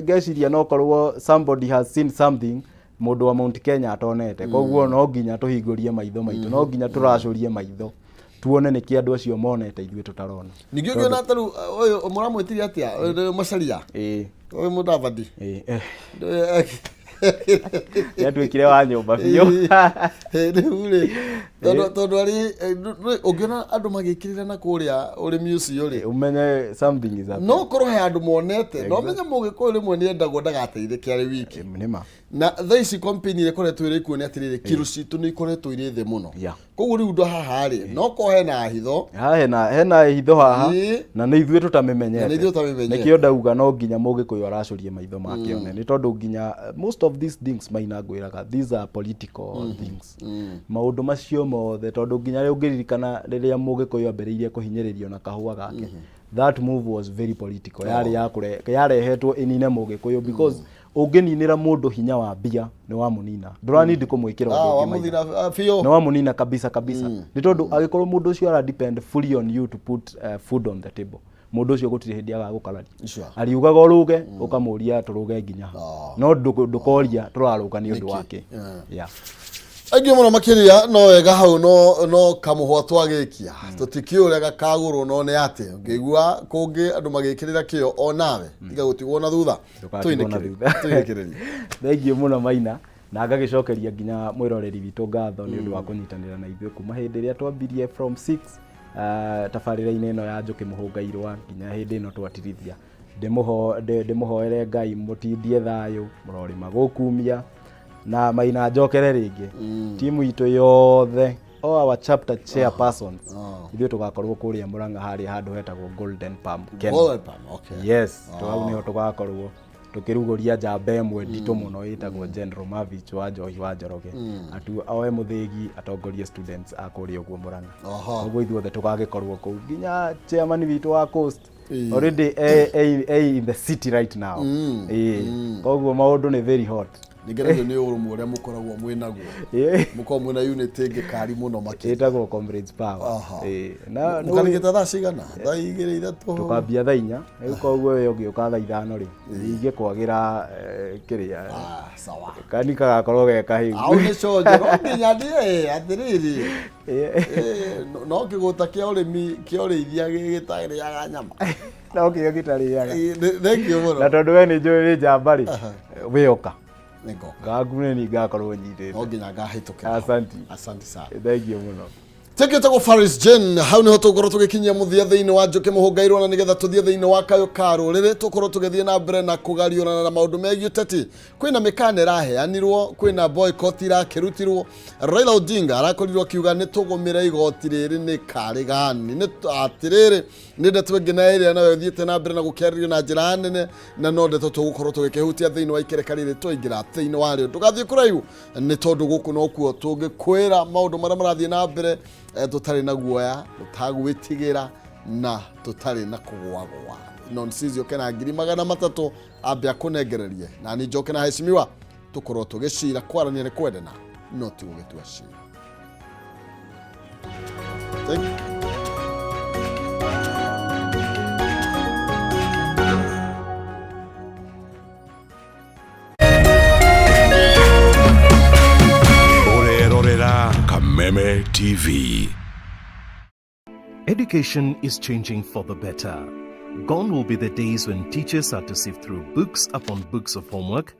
S3: ngeciria no korwo somebody has seen something mũndũ wa Mount Kenya atonete. Koguo no nginya tũhingũrie maitho maitũ, no nginya tũracũrie maitho tuone nĩkĩ andũ acio monete ithuĩ tũtarona.
S2: Ningĩ ũngĩona ta rĩu ũyũ mũramwĩtirie atĩa? Ũyũ Macharia, ũyũ Mũdavadi.
S3: Nĩatuĩkire wa nyũmba biũ.
S2: Rĩu rĩ, tondũ arĩ ũngĩona andũ magĩkĩrĩra na kũrĩa ũrĩmi ũcio rĩ,
S3: ũmenye something is happening.
S2: No korwo he andũ monete, no menye mũgĩkũyũ rĩmwe nĩ endagwo ndagateithĩke arĩ wiki.
S3: Nĩma.
S2: Na thaa ici company ĩrĩa ĩkoretwo ĩrĩ kuo nĩ atĩrĩrĩ, kiro citũ nĩ ikoretwo irĩ thĩ mũno. Koguo rĩu ndo haha rĩ, no korwo hena hitho.
S3: Haha hena hitho haha, na nĩ ithuĩ tũtamĩmenyete.
S2: Na nĩ ithuĩ tũtamĩmenyete.
S3: Nĩkĩo ndauga no nginya mũgĩkũyũ aracũrie maitho make one, nĩ tondũ nginya most of these things, Maina, ngwĩraga these are political things, maũndũ macio mothe, tondũ nginya rĩ ũngĩririkana rĩrĩa mũgĩkũyũ ambĩrĩirie kũhinyĩrĩrio na kahũa gake, that move was very political. Yarĩ ya kũre yarehetwo ĩnine mũgĩkũyũ, because ũngĩninĩra mũndũ hinya wa mbia nĩ wamũnina, ndũranindi kũmwĩkĩra ũndũ ũngĩ, Maina.
S2: Wamũthina biũ.
S3: Nĩ wamũnina kabisa kabisa, nĩ tondũ angĩkorwo mũndũ ũcio ara depend fully on you to put food on the table, mũndũ ũcio gũtirĩ hĩndĩ agagũkararia. Ariugaga ũrũge, ũkamũria tũrũge nginya ha? No ndũkoria tũrarũga nĩ ũndũ wake, yeah.
S2: Aingĩ mũno makĩria. No wega hau no kamũhwa twagĩkia, tũtikĩũĩ ũrĩa gakagũrwo, no nĩ atĩ ũngĩigua kũngĩ andũ magĩkĩrĩra kĩo, o nawe tiga gũtigwo na thutha.
S3: Ndũgatigwo na thutha.
S2: Tũinĩkĩrĩrie.
S3: Thengiũ mũno, Maina, na ngagĩcokeria nginya mwĩroreri witũ ngatho nĩ ũndũ wa kũnyitanĩra na ithuĩ kuma hĩndĩ ĩrĩa twambirie from 6 tabarĩra-inĩ ĩno ya Njũkĩ Mũhũngairwa nginya hĩndĩ ĩno twatirithia. Ndĩmũhoere Ngai mũtindie thayũ mũrorĩma gũkumia na Maina. Njokere rĩngĩ timu itũ yothe, all our chapter chairpersons, ithuĩ tũgakorwo kũrĩa Mũrang'a, harĩa handũ hetagwo Golden Palm Kennel.
S2: Golden Palm, okay.
S3: Yes, hau nĩho tũgakorwo tũkĩrugũria njamba ĩmwe nditũ mũno ĩtagwo General Mavich wa Njohi wa Njoroge, atu oe mũthĩgi atongorie students a kũrĩa ũguo Mũrang'a. Koguo ithuothe tũgagĩkorwo kũu, nginya chairman witũ wa Coast already e in the city right now. Koguo maũndũ nĩ very hot.
S2: Nĩngenagio nĩ ũrũmwe ũrĩa mũkoragwo mwĩ naguo. Mũkoragwo mwĩna unit ĩngĩ kari mũno makĩria.
S3: Ĩtagwo Comrades Power.
S2: Ĩĩ. Na nĩ Mũkarigĩta thaa cigana? Thaa 2, 3?
S3: Tũkambia thaa 4. Rĩu koguo we ũngĩũka thaa 5 rĩ, ingĩkwagĩra kĩrĩa.
S2: Ah, sawa.
S3: Kani kagakorwo ge kahĩu.
S2: Au nĩ conjo, no nginya ndĩe, atĩrĩrĩ. No kĩgũta kĩa ũrĩmi kĩa ũrĩithia gĩtarĩaga nyama.
S3: No kĩo gĩtarĩaga.
S2: Thank you mũno.
S3: Na tondũ we nĩ njũĩ wĩ njamba rĩ, we ũka.
S2: Nĩngoka.
S3: Ngaku nĩ niĩ ngakorwo nyitĩte.
S2: No nginya ngahĩtũkĩra.
S3: Asanti.
S2: Asante sana.
S3: Thank you mũno.
S2: Tũgĩtagwo Faris Jane hau niho tũgũkorwo tũgĩkinyia mũthia thĩinĩ wa Njũkĩ Mũhũngairwo na nĩgetha tũthiĩ thĩinĩ wa kayũ ka rũrĩrĩ tũkorwo tũgĩthiĩ na mbere na kũgariũrana na maũndũ megiĩ ũteti. Kwĩna mĩkana ĩraheanirwo, kwĩna boycott irakĩrutirwo. Raila Odinga arakorirwo akiuga nĩ tũgũmĩre igoti rĩrĩ nĩ karĩ gani. Nĩ atĩrĩrĩ nĩ ndeto ĩngĩ na ĩrĩa nayo ĩthiĩte na mbere na gũkĩarĩrio na njĩra nene na no ndeto tũgũkorwo tũgĩkĩhutia thĩinĩ wa ikereka rĩrĩ twaingĩra thĩinĩ warĩo. Ndũgathiĩ kũraihu nĩ tondũ gũkũ nokuo tũngĩkwĩra maũndũ marĩa marathiĩ na mbere tũtarĩ na guoya, tũtagwĩtigĩra na tũtarĩ na kũgwagwa. Nonsizi ũke na 300,000 ambe akũnengererie na niĩ njoke na heshimiwa tũkorwo tũgĩcira kwarania nĩ kwendana no ti gũgĩtua cira. Thank you.
S4: Ũrerorera Kameme TV.
S5: Education is changing for the better. Gone will be the days when teachers had to sift through books upon books of homework.